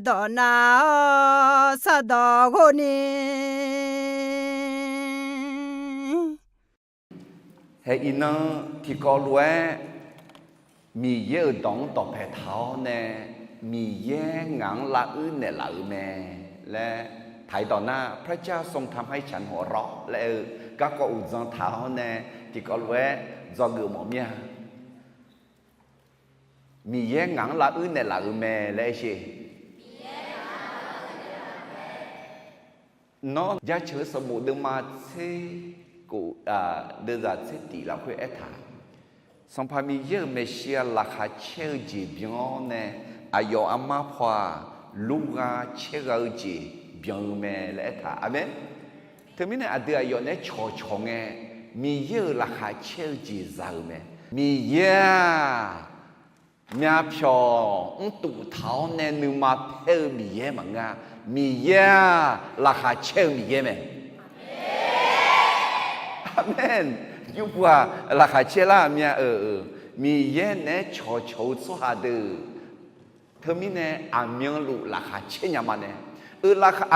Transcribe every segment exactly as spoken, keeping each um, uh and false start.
dawq nav-awr sardawq ghov ni. Hae iqnan tiqkawv lof-aer Miqyaer-euq dawq-anr dawqpae taq-awr nae, Miqyaer ngaq-anr lavuir naeqlaf-euq mae laer taq-ir dawq nar, พระเจ้าทรงทำให้ฉันหัวเราะ laer aer-eu garkawv uqdzan taq-awr nae tiqkawv lof-aer dzawgeuf mawf mir-a. Miqyaer ngaq-anr lavuir naeqlaf-euq mae laer aer sher. Nawr Jaceuq-eu sanqbof deuvma tser kof, deuvzaq tser tif lafkhoer aertaq, Sanqpaq Miqyaer-euq maeqshi-aq laqkhaq caer-eu jeq byan-awr nae, aqyawf armar paw-aq, lurgha caergha-eu jeq byan-eu mae laer aertaq. Aqmeq. Teumirnae aqdui aqyawf naeq-aer cawqcawq ngae, Miqyaer-euq laqkhaq caer-eu jeq za-euq mae. Miqyaer-aq, myavpyawq mrtuf taq-awr nae nuima paer-eu Miqyaer maqngeur-a. Miqyaer-aq, laqkhaq caer-eu Miqyaer mae. Aqmeq. Yurpuq-aq, laqkhaq caer lar-aq mya-eu, Miqyaer naeq-aer cawqcawq-eu tsawrhaq deuq, teumirnae aqmyanluf laqkhaq caer nya ma nae,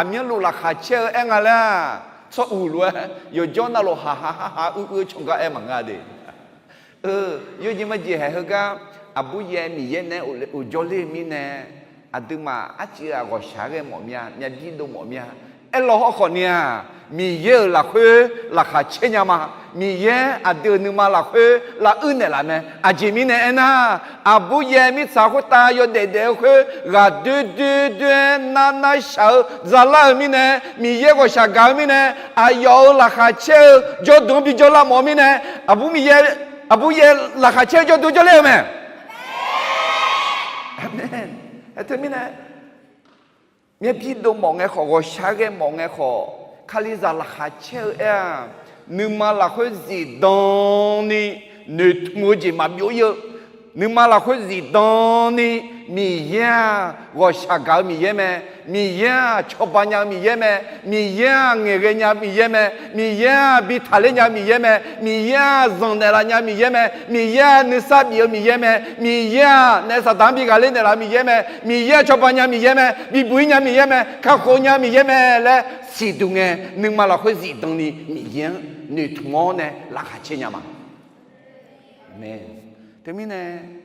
aqmyanluf laqkhaq caer-eu aer nga laer-aq, tsawr uq lof-aer yawqjawr navluf haqha haqha uir uir-eu cawqgar aer maqngeur-a de. Yawjeq majeq haeq heugar, aqbur yaev Miqyaer naeq-aer uqjawr ler-eu mirnae, aqduimaf arciv-aq ghawqshaq ghae mawf mya, myavbir dov mawf mya. Aerlaw hawrkhawf ni-aq, Miqyaer-euq lafkhoer laqkhaq caer nya ma. Miqyaer aqdui-euq nuima lafkhoer lavuir naeqlaf mae. Aqjeq mirnae aernar, aqbur yaev mirtsaq khoertav yawdaef daef-eu khoer ghaqdoer doer doer-aer nar nar shaq-eu zalar-euq mirnae, Miqyaer ghawqshaq gaq-eu mirnae, aqyawf-euq laqkhaq caer-eu jawrduq-anr bijawr lar mawf-eu mirnae, aqbur yaev laqkhaq caer-eu jawrduq jawrler-eu mae. Aqmeq. Aer teumirnae, myavbir dov mawf ngae khawf, ghawqshaq ghae mawf ngae khawf, Kalizaq laqkhaq caer-eu aer-aq, nuima lafkhoer zifdan ni noeqtmq-eu jeq maqbyov ir-eu, nuima lafkhoer zifdan ni, Miqyaer-aq, ghawqshaq gaq-eu Miqyaer mae. Miqyaer-aq, cawba nya-eu Miqyaer mae. Miqyaer-aq, ngaeqghae nya-eu Miqyaer mae. Miqyaer-aq, bi taqler nya-eu Miqyaer mae. Miqyaer-aq, zanqnaeq laf nya-eu Miqyaer mae. Miqyaer-aq, nuisar bif-eu Miqyaer mae. Miqyaer-aq, naef saqdaq-anr bi ghaqler naeqlaf-eu Miqyaer mae. Miqyaer-aq, cawba nya Miqyaer mae. Bibuq ir nya Miqyaer mae. Kakhof nya Miqyaer mae laer siqduq ngae, nuima lafkhoer zifdan ni Miqyaer-anr noeqtmq-awr nae laqkhaq caer nya ma. Aqmeq. Teumirnae,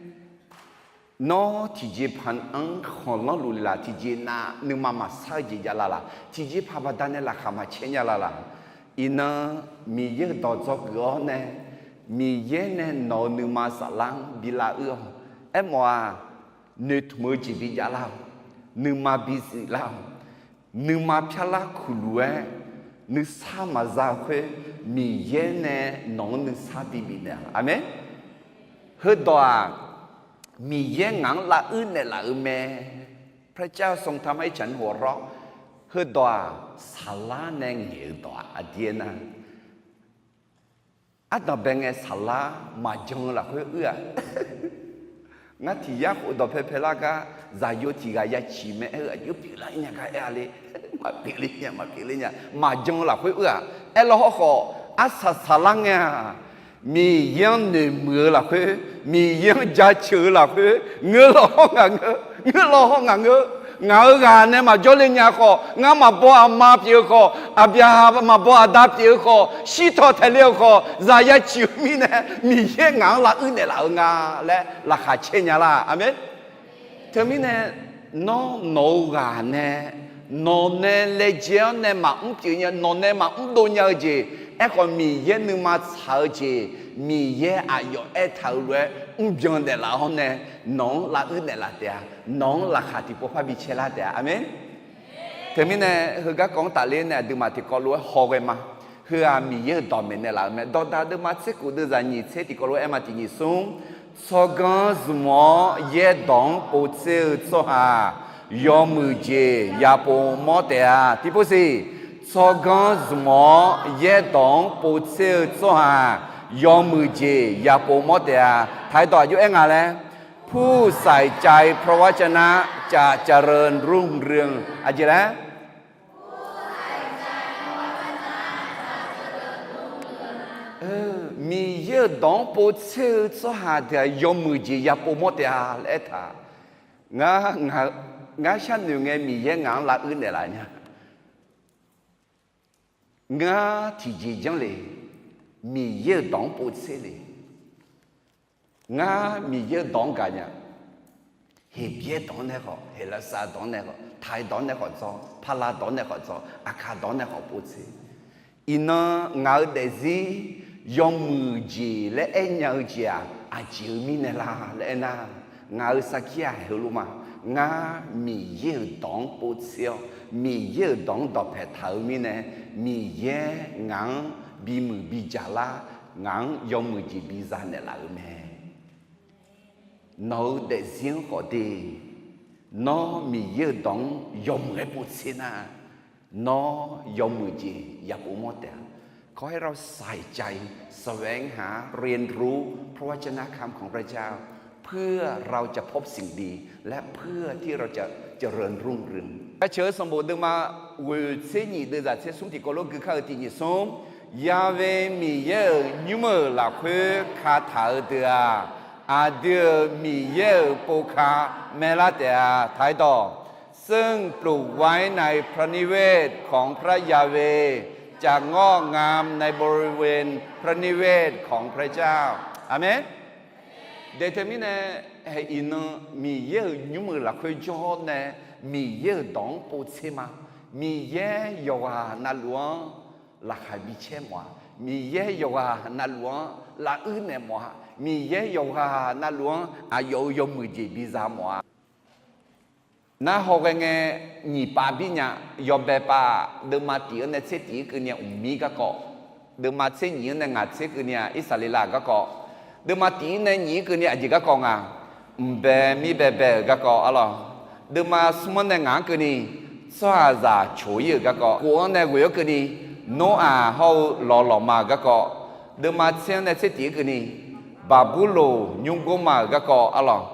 nawr tiqjeqpaq-anr khanqlanr luf le laq, tiqjeq nav nuima maqsar-eu jeq jav la laq, tiqjeqpaq baqdanae laqkhaq maqcaer nya la laq. Iqnan Miqyaer-euq dawq dzawgeuf-awr nae, Miqyaer nae nawq-euq nuima saflar-anr bi lavuir-awq. Aermawf-aq, noeqtmq-eu jeq bi jav lar-awq. Nuima bi zif lar-awq. Nuima pyarlar kuqluf-aer nuisar maqza-eu khoer, Miqyaer nae nawq-anr nuisar bibif naeq-a. Aqmeq. Heudawq-aq, Miqyaer ngaq-anr lavuir naeqlaf-euq mae. พระเจ้าทรงทำให้ฉันหัวเราะ. Heudawq-aq, saqlar nae ngaeq-eu dawq-aq, aqdir aernar, ardanqbae ngae saqlar maqjan-eu lafkhoer uir-aq, ngar tiq yar khof dawqpae pae lar gar zaqyo tiq ghaq ya ciq mae aer-eu aqjox pyeuflar nya gar aer-a le. Maqpyeuf ler nya, maqpyeuf ler nya, maqjan-eu lafkhoer uir-aq, aerlaw hawrkhawf arsaq saqlar ngae-aq, Miqyaer-anr noeqmuiq-eu lafkhoer, Miqyaer-anr jaceuq-eu lafkhoer, ngeur law hawr ngaq ngeur, ngeur law hawr ngaq ngeur. Ngaq-euq ghaq nae maqjawr le nya khawf, ngar maqbaw aqma pyeuf-eu khawf, aqbyaqhaq maqbaw aqda pyeuf-eu khawf, shirtawq taeq le-eu khawf, zaq ya ciq-eu mirnae, Miqyaer ngaq-anr lavuir naeqlaf-eu nga laer laqkhaq caer nya lar. Aqmeq. Teumirnae, nawr nawq-eu ghaq nae, nawq nae laejae-awr nae maqmr pyeuf nya, nawq nae maqmr dov nya-eu jeq, aerkhawf Miqyaer nuima tsaq-eu jeq, Miqyaer aqyawf aertaq-euq lof-aer mrbyan naeqlaf-awr nae, nawq-anr lavuir naeqlaf taef-a. Nawq-anr laqkhaq tiqpov par bi caer lar taef-a. Aqmeq. Teumirnae, heugar kawv-anr tafler nae aqduimaf tiqkawv lof-aer haw ghae ma. Heu-aq Miqyaer-euq dawqmaeq naeqlaf-euq mae. Dawqdaq deuvma tser kof deuvzaq nyiq tser tiqkawv lof-aer aer ma. Tiq nyiq smr, tsawrganr zmq-awr yaerdawq-anr povtser-eu tsawrhaq yawmuiq jeq yapov mawr taef-a. Tiqpov siq, tsawrganr zmq-awr yaerdawq-anr povtser-eu tsawrhaq yawmuiq jeq yapov mawr taef-a. Taq-aer dawq aqjox aer nga laer, ผู้ใส่ใจพระวจนะจะเจริญรุ่งเรือง aqjeq laer Miqyaer-euq dawq-anr povtser-eu tsawrhaq deuq-aq yawmuiq jeq yapov mawr taef-a laer aertaq. Ngar, ngaq-eu Ngar sharnoeq ngae Miqyaer ngaq-anr lavuir naeqlaf nya. Ngar tiqjeq janr le, Miqyaer-euq dawq-anr povtser le. Ngar Miqyaer-euq dawq-anr gaqnya. Heqbyaer dawq-anr nae khawf, Heqlaqsar dawq-anr nae khawf, Taiq dawq-anr nae khawf dzawr, Paqlaq dawq-anr nae khawf dzawr, Aqkaq dawq-anr nae khawf povtser. Iqnan ngaq-euq daefzir yawmuiq jeq laer aernya-eu jeq-aq, aqjeq-eu mirnae la laer aernar, ngaq-euq sarkir-aq heulof ma. Ngar Miqyaer-euq dawq-anr povtser-awr, Miqyaer-euq dawq-anr dawqpae taq-eu mirnae, Miqyaer ngaq-anr bimuiq bijaq lar, ngaq-anr yawmuiq jeq biza naeqlaf-eu mae. Nawq-euq daefzir-anr khawf de, nawr Miqyaer-euq dawq-anr yawmuiq-aer povtser nar, nawr yawmuiq jeq yapov mawr taef-a. ขอให้เราใส่ใจ แสวงหา เรียนรู้ พระวจนะคำของพระเจ้า เพื่อเราจะพบสิ่งดี และเพื่อที่เราจะเจริญรุ่งเรือง Aqceuq-eu sanqbof deuvma ghoeq tser nyif deuvzaq tser smr tiqkawv lof gui kar-eu tiq nyiq smr, Yahweh Miqyaer-euq nymr-euq lafkhoer kataq-eu deuq-aq, aqdui-euq Miqyaer-euq povka maelar taef-a. Taqdawq, ซึ่งปลูกไว้ในพระนิเวศของพระยาเวห์ จะงอกงามในบริเวณพระนิเวศของพระเจ้า Aqmeq. Daeq teumirnae, iqnan Miqyaer-euq nymr-euq lafkhoer jawr nae, Miqyaer-euq dawq-anr povtser ma. Miqyaer yawqghaq navluf-anr laqkhaq bicaer mawf-a. Miqyaer yawqghaq navluf-anr lavuir naeq mawf-a. Miqyaer yawqghaq navluf-anr aqyawf-euq yawmuiq jeq biza mawf-a. Narhawghae ngae, nyiq pav bir nya. Yawbae pav deuvma tif-anr nae tser tif-ir keuvni-aq, mqmir garkawv. Deuvma tser nyif-anr nae ngaq tser keuvni-aq, Irsaqleqlav garkawv. Deuvma tif-ir nae nyif-ir keuvni aqjeq garkawv nga. Mqbae mirbae bae-euq garkawv arlawq. Deuvma smr-anr nae ngaq-anr keuvni, tsawrhaqzaq coq-ir-euq garkawv. Kof-anr nae ghoeq-awr keuvni, Noraq hawr-eu lawqlawqma-euq garkawv. Deuvma tser-anr nae tser tif-ir keuvni, Baqburloq nymrgor ma-euq garkawv arlawq.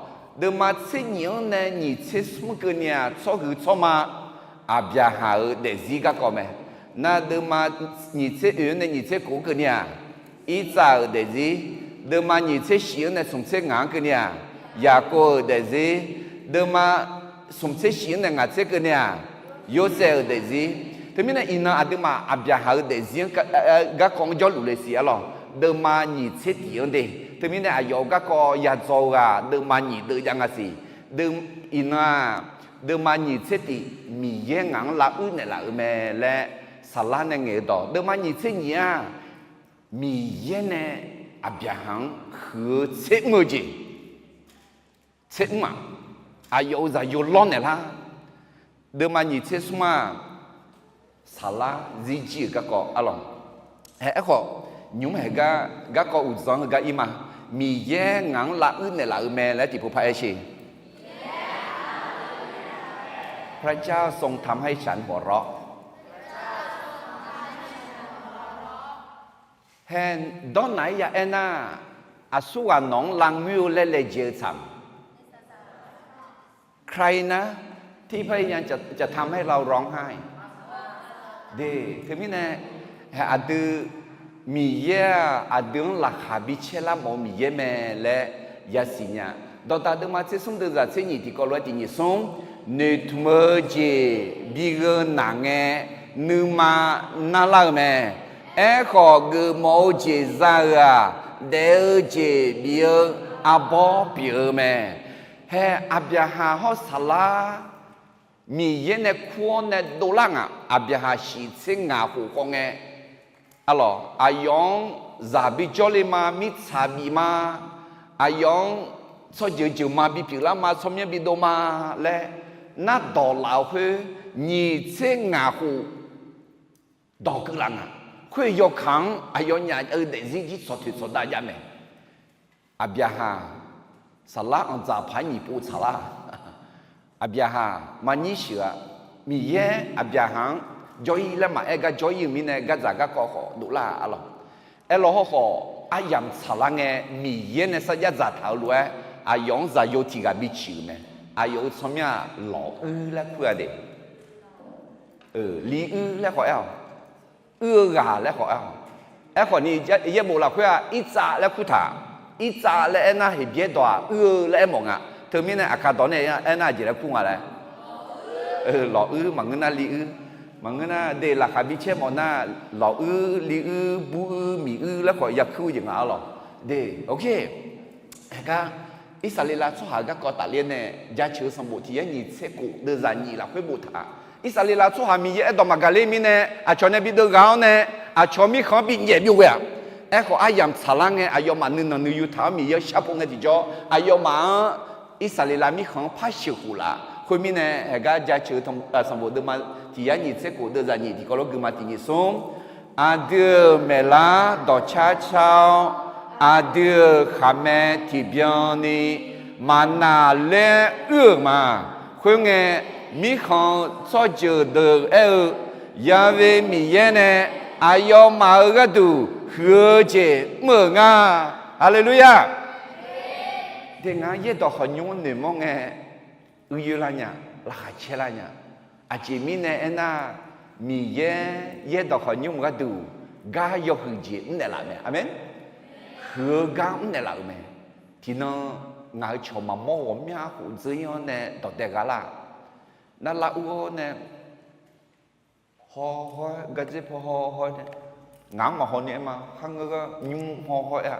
Deuvma tser nyif-anr nae nyiq tser smr keuvni-aq, tsawrhuiq tsawrma Aqbyaqhaq-euq daefzir garkawv mae. Nar deuvma nyiq tser oeq-anr nae nyiq tser kof-anr keuvni-aq, Irtsav-euq daefzir. Deuvma nyiq tser shif-anr nae smq tser ngaq-anr keuvni-aq, Yaqkov-euq daefzir. Deuvma smq tser shif-anr nae ngaq tser keuvni-aq, Yorsaev-euq daefzir. Teumirnae iqnan aqduimaf Aqbyaqhaq-euq daefzir-anr garkawv-anr jawrluf le siq arlawq. Deuvma nyiq tser tif-anr de. Teumirnae aqyawf-euq garkawv yadzaw-eu ghaq deuvma nyiq deuv jav nga siq. Iqnan-aq, deuvma nyiq tser tif Miqyaer ngaq-anr lavuir naeqlaf-euq mae laer Saqlar nae ngaeq-eu dawq. Deuvma nyiq tser nyif-aq, Miqyaer nae Aqbyaqhaq-anr huiq-eu tser mr-eu jeq. Tser mr-aq, aqyawf-euq zaqyo lawr naeqlar. Deuvma nyiq tser smr-aq, Saqlar zirjir-euq garkawv arlawq. Aerkhawf, nymr haeq gar garkawv uqdzan heugar ir ma. Miqyaer ngaq-anr lavuir naeqlaf-euq mae laer tiqpov par aer sher. พระเจ้าทรงทำให้ฉันหัวเราะ Hae, dawrnaq-aer ya aernar, aqsurghaq nawq-anr lavngoer-eu laer laejae-eu tsaq-a. ใครนะที่พยายามจะทำให้เราร้องไห้ De, teumirnae, aqdui, Miqyaer-aq aqdui-anr laqkhaq bicaer lar mawf-eu Miqyaer mae laer yasiq nya. Dawqdaq deuvma tser smr deuvzaq tser nyif tiqkawv lof-aer tiq nyiq smr, noeqtmq-eu jeq bigheu naq ngae, nuima narlar-eu mae. Aerkhawf, geufmawf-eu jeq za-euq-aq, daef-eu jeq bif-eu arbawr pyeuf-eu mae. Hae, Aqbyaqhaq hawr Saqlar Miqyaer nae kur-awr nae dovlar ngaq. Aqbyaqhaq shiq tser ngaq khof khawf ngae, arlawq, aqyawf-anr zaq bijawr le ma, mirtsaq bif ma, aqyawf-anr tsawrjeuq jeuq ma bipyeuf lar ma, tsawrmyanr bidov ma laer nardawq laf-euq khoer, nyiq tser ngaq khof dawq keuv laf ngaq. Khoer yawkaq-anr aqyawfnyaf-eu daefzir jir tsawqtoeq tsawqdav jav mae. Aqbyaqhaq, Saqlar anqdzaq paq-aer nyiq pov tsaqlar. Aqbyaqhaq maqnyir sheuq-a. Miqyaer Aqbyaqhaq-anr jawr-ir laer maqaer gar jawr-ir-euq mirnae, gardzaq garkawv khawf dovlar-a arlawq. Aerlawr hawrkhawf, aryamq tsaqlar ngae, Miqyaer nae sarjax dzaqtaq-euq lof-aer, aqyawf-anr zaqyo tiq ghaq biciq-euq mae. Aqyawf-euq tsawrmyanr-aq, lawq uir laer kur-a de. Li uir laer khawf aer-awq. Uir-eu ghaq laer khawf aer-awq. Aerkhawf ni, yaerbof lafkhoer-aq, Irtsav laer kurtaq. Irtsav laer aernar, Heqbyaer dawq-aq, uir-eu laer aermawf nga. Teumirnae, Aqkaq dawq nae aernar, aqjeq laer kur nga laer. Lawquir maqngeur nar liuir, maqngeur nar de laqkhaq bi caer mawf nar, lawquir liuir buruir miquir laer khawf yakuir-eu jeq nga arlawq. De, ok. Haegar, Irsaqleqlav tsawrhaq garkawv tafler nae, Jaceuq-eu sanqbof tiq yar nyiq tser khof deuvzaq nyiq lafkhoer boftaq-a. Irsaqleqlav tsawrhaq Miqyaer aerdawq maqgaq ler mirnae, aqcawq nae bi deuv ghaq-awr nae, aqcawq mirkhanq-anr binyaef byov ghae-aq. Aerkhawf, aryamq tsaqlar ngae aqyawfmaf nuinanq nuiyu taq-awr Miqyaer-anr sharpov ngae tiqjawr, aqyawfmaf-anr Irsaqleqlav mirkhanq-anr par sheuqkhof laf-a. Khoermirnae, Haegar Jaceuq-eu sanqbof deuvma tiq yar nyiq tser khof deuvzaq nyiq tiqkawv lof guima tiq nyiq smr. Aqdui-euq maeqlar dawqcar car-awr, aqdui-euq khaqmae tiqbyan ni maqnaq laer uir-euq ma. Khoerngae, mirkhanq-eu tsawrjeuq deuq aer-eu, Ya've Miqyaer nae aqyawfmaf-euq gharduq huiq-eu jeq mr-euq nga. Haleluya! De, ngar yaerdawq khawqnymr-anr noeqmawr ngae, uiyoer lar nya, laqkhaq caer lar nya. Aqjeq mirnae aernar, Miqyaer yaerdawq khawqnymr gharduq gar yawhuiq jeq mrnaeq laf mae. Aqmeq. Huiq-eu gar mrnaeq laf-euq mae. Tiqnan ngaq-euq cawq maqmawr ghawqmya khof dzeur-ir-awr nae dawqdae gha lar. Nar lar ur-awr nae, haw haw-aer gardzer paw haw haw-aer nae, ngaq-anr maqhaw ni aer ma, kharngeur gar nymr haw haw-aer-a.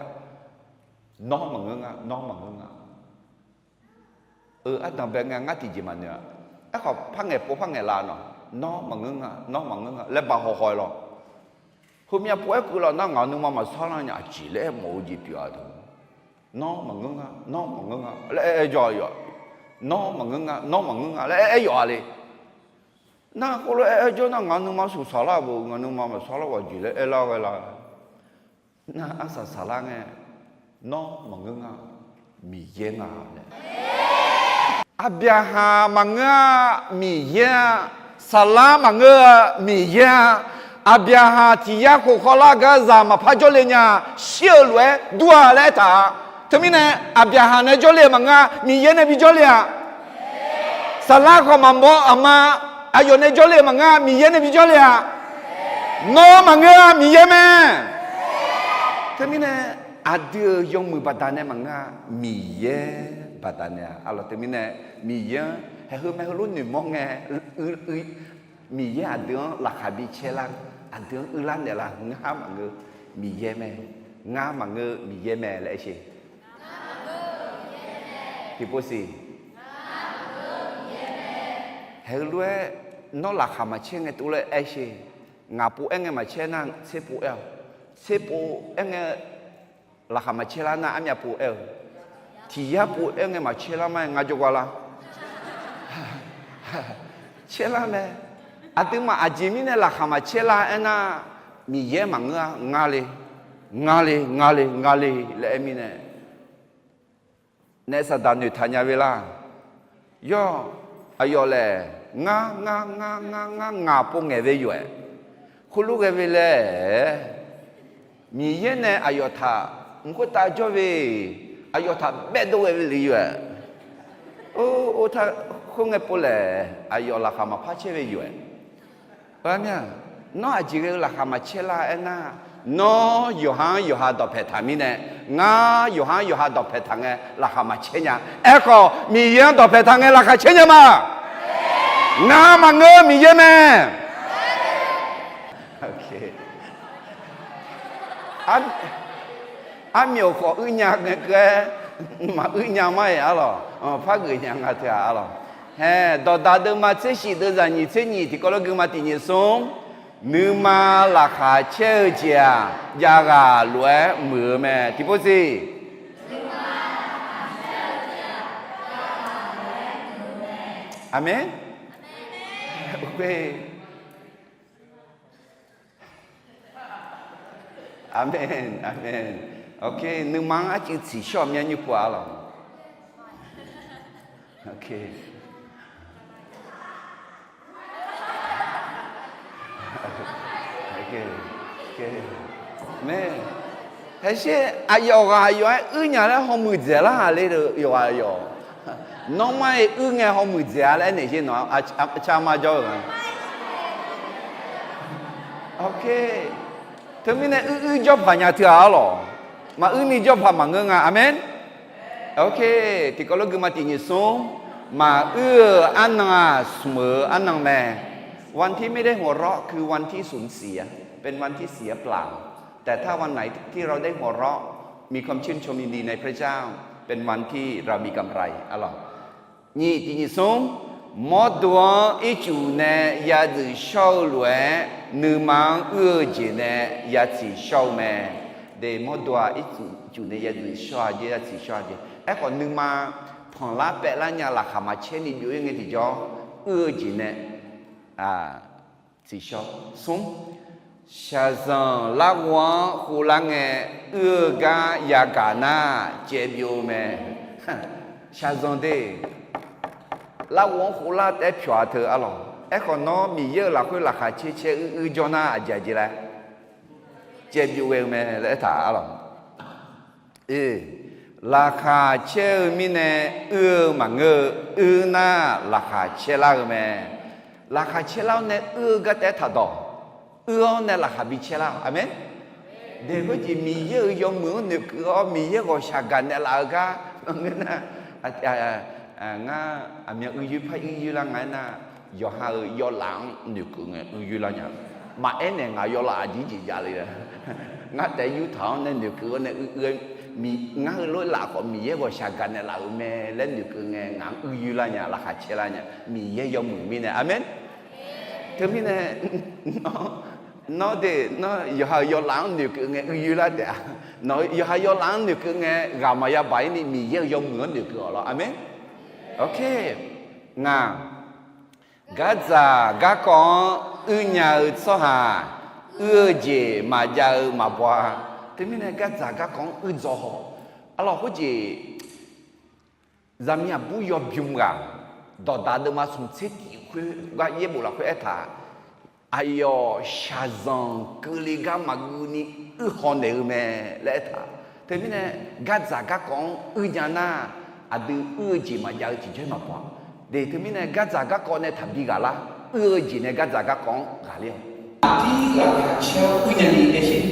Nawr maqngeur nga, nawr maqngeur nga. Eu, ardanqbae ngae ngar tiqjeq maqnoeq-a. Aerkhawf par ngaeq pov par ngaeq laf nawq, nawr maqngeur nga, nawr maqngeur nga laer ba haw haw-aer lawr. Heumyav pov-aer keuv laf nar ngaq nuima maqsar lar nya, aqjeq laer aer mawf-eu jeq pyeuf-a teu. Nawr maqngeur nga, nawr maqngeur nga laer aer aer jawr-a yawf. Nawr maqngeur nga, nawr maqngeur nga laer aer aer yawf-a le. Nar khoerlof aer aer jawr nar ngaq nuima suqsaq lar-a bo, ngaq nuima maqsar lar ghaq jeq laer aer lar ghae lar. Nar arsaq saqlar ngae, nawr maqngeur nga, Miqyaer nga laer. Aqbyaqhaq maqngeur-a, Miqyaer-a. Saqlar maqngeur-a, Miqyaer-a. Aqbyaqhaq tiq yar khof khawvlar gar zaq maqpar jawrle nya, shir-eu lof-aer dur-a laer aertaq-a. Teumirnae Aqbyaqhaq nae jawrle-euq maqngeur-a, Miqyaer nae bi jawrle-a. Saqlar khawf maqmawr aqma, aqyawf nae jawrle-euq maqngeur-a, Miqyaer nae bi jawrle-a. Nawr maqngeur-a, Miqyaer mae. Teumirnae aqdui-euq yawmuiq baqdanae maqngeur-a, Miqyaer baqdanae-a. Arlawq, teumirnae Miqyaer-anr haeq heu mae heulof noeqmawr ngae, Miqyaer aqdui-anr laqkhaq bi caer lar, aqdui-anr uirlar naeqlaf, ngar maqngeur Miqyaer mae, ngar maqngeur Miqyaer mae laer aer sher. Tiqpov siq. Haeq heulof-aer nawr laqkhaq maqcaer ngae tov laer aer sher. Ngaq pov-aer ngae maqcaer nar tser pov-aer-awq. Tser pov-aer ngae laqkhaq maqcaer lar nar armyav pov-aer-eu. Tiq yar pov-aer ngae maqcaer lar ma-aer ngar jawrgar lar. Caer lar mae. Aqduimaf aqjeq mirnae laqkhaq maqcaer lar aernar, Miqyaer maqngeur-a, ngar le, ngar le, ngar le, ngar le laer aer mirnae naef saqdaq noeqtaq nya ve lar. Yawr, aqyawf laer, ngar, ngar, ngar, ngar, ngar, ngaq pov ngaeq ve yawf-aer, khoerlof ghae ve laer, Miqyaer nae aqyawf taq mq khoertav jawr ve, aqyawf taq baedov ghae ve le yawf-aer, or, or, khoerngae pov laer aqyawf laqkhaq maqpar caer ve yawf-aer. Nawr aqjeq ghae-eu laqkhaq maqcaer lar aernar, nawr yawqha-anr yawqha dawqpae taq mirnae, ngar yawqha-anr yawqha dawqpae taq ngae laqkhaq maqcaer nya. Aerkhawf, Miqyaer-anr dawqpae taq ngae laqkhaq caer nya ma. Ngar maqngeur Miqyaer mae. Armyawf khawf uir nya ngae keuv-aer, maquir nya ma-iq arlawq, par geuf nya nga teu-aq arlawq. Hae, dawqdaq deuvma tser shif deuvzaq nyiq tser nyiq tiqkawv lof guima tiq nyiq smr. Nuima laqkhaq caer-eu jeq-aq, jav ghaq lof-aer muiq-eu mae. Tiqpov siq. Aqmeq. Aqmeq, aqmeq. Ok, nuima-anr arcuiv tsiqshawr-eu myanr nymr pov-a lawq. Ok. Mae, haesher aqyawf ghaq yawf-aer uir nya laer hawmuiq dzaeq lar-aq le, yawqghaq yawf. Nawr mar-iq uir ngae hawmuiq dzaeq-a laer aernaeq sher nawq-a, car mar jawr-eu nga. Ok. Teumirnae uir uir jawr paq nya teu-aq arlawq. Maquir ni jawr paq maqngeur nga. Aqmeq. Ok. Tiqkawv lof guima tiq nyiq smr. Maqir-euq arnan-aq, smq-euq arnan mae. วันที่ไม่ได้หัวเราะ คือวันที่สูญเสีย เป็นวันที่เสียเปล่า แต่ถ้าวันไหนที่เราได้หัวเราะ มีความชื่นชมยินดีในพระเจ้า เป็นวันที่เรามีกำไร arlawq. Nyiq tiq nyiq smr, mawrdo-anr ircuf nae yadzuif shawr-eu lof-aer, nuima-anr uir-eu jeq nae yatsiq shawr-eu mae. De, mawrdo-aq ircuf nae yadzuif shawr-a jeq, yatsiq shawr-a jeq. Aerkhawf nuima panqlar paevlar nya laqkhaq maqcaer ni byov-ir ngae tiqjawr, uir-eu jeq nae tsiqshawr. Smr, shaqzanq larghov-anr hovlar ngae, uir-eu gar yagaq nar caevbyov-eu mae. Shaqzanq de, larghov-anr hovlar taef-aer pyawq-a teu arlawq. Aerkhawf nawr Miqyaer-euq lafkhoer laqkhaq caer caer uir uir jawr nar aqjeq aqjeq laer caevbyov ghae-eu mae laer aertaq arlawq. Laqkhaq caer-eu mirnae uir-eu maqngeur-eu, uir nar laqkhaq caerlar-eu mae. Laqkhaq caerlar-awr nae uir-eu gar taef-aer taqdawq. Uir-awr nae laqkhaq bi caerlar-awq. Aqmeq. De, khoerjeq Miqyaer-euq yawmuiq-anr noeqkeuv-awr Miqyaer ghawqshaq gaqnaeq laf-eu gar maqngeur nar, ngar aqmyan uir yoer par uir yoerlar nga aernar, yawqha-euq yawlaf-anr noeqkeuv ngae uir yoerlar nya. Maqaer naeq ngaq yawlaf aqjeq jeq jav le-a. Ngar taef-aer yurtaq-awr nae noeqkeuv-awr nae uir uir-aer, ngar heulof-aer laf khawf Miqyaer ghawqshaq gaqnaeq laf-euq mae laer noeqkeuv ngae ngaq-anr uir yoerlar nya, laqkhaq caerlar nya, Miqyaer yawmuiq mirnae. Aqmeq. Teumirnae nawr de, nawr yawqha-euq yawlaf-anr noeqkeuv ngae uir yoerlar taef-a. Nawq-eu yawqha yawlaf-anr noeqkeuv ngae ghaq maqya baq-ir ni Miqyaer-euq yawmuiq-anr noeqkeuv-awq lawr. Aqmeq. Oke. Ngaq, gardzaq garkawv-anr uirnya-eu tsawrhaq, uir-eu jeq maqjav-eu maqbaw-a. Teumirnae gardzaq garkawv-anr uirdzaw haw. Arlawq, khoerjeq zaqmiq aqbur yawbym ghaq, dawqdaq deuvma smq tser tiq khoer gar yaerbof lafkhoer aertaq, aqyawf shaqzanq keuvle gar maqgeuvni uirhaw naeq-eu mae laer aertaq. Teumirnae gardzaq garkawv-anr uirnya nar, aqdui uir-eu jeq maqjav-eu tiqjawr maqbaw-a. De, teumirnae gardzaq garkawv nae taqbi ghaq lar, uir-eu jeq nae gardzaq garkawv-anr ghaqler-awq. Aqdir laqkhaq caer-awr uirnya ni laer siq.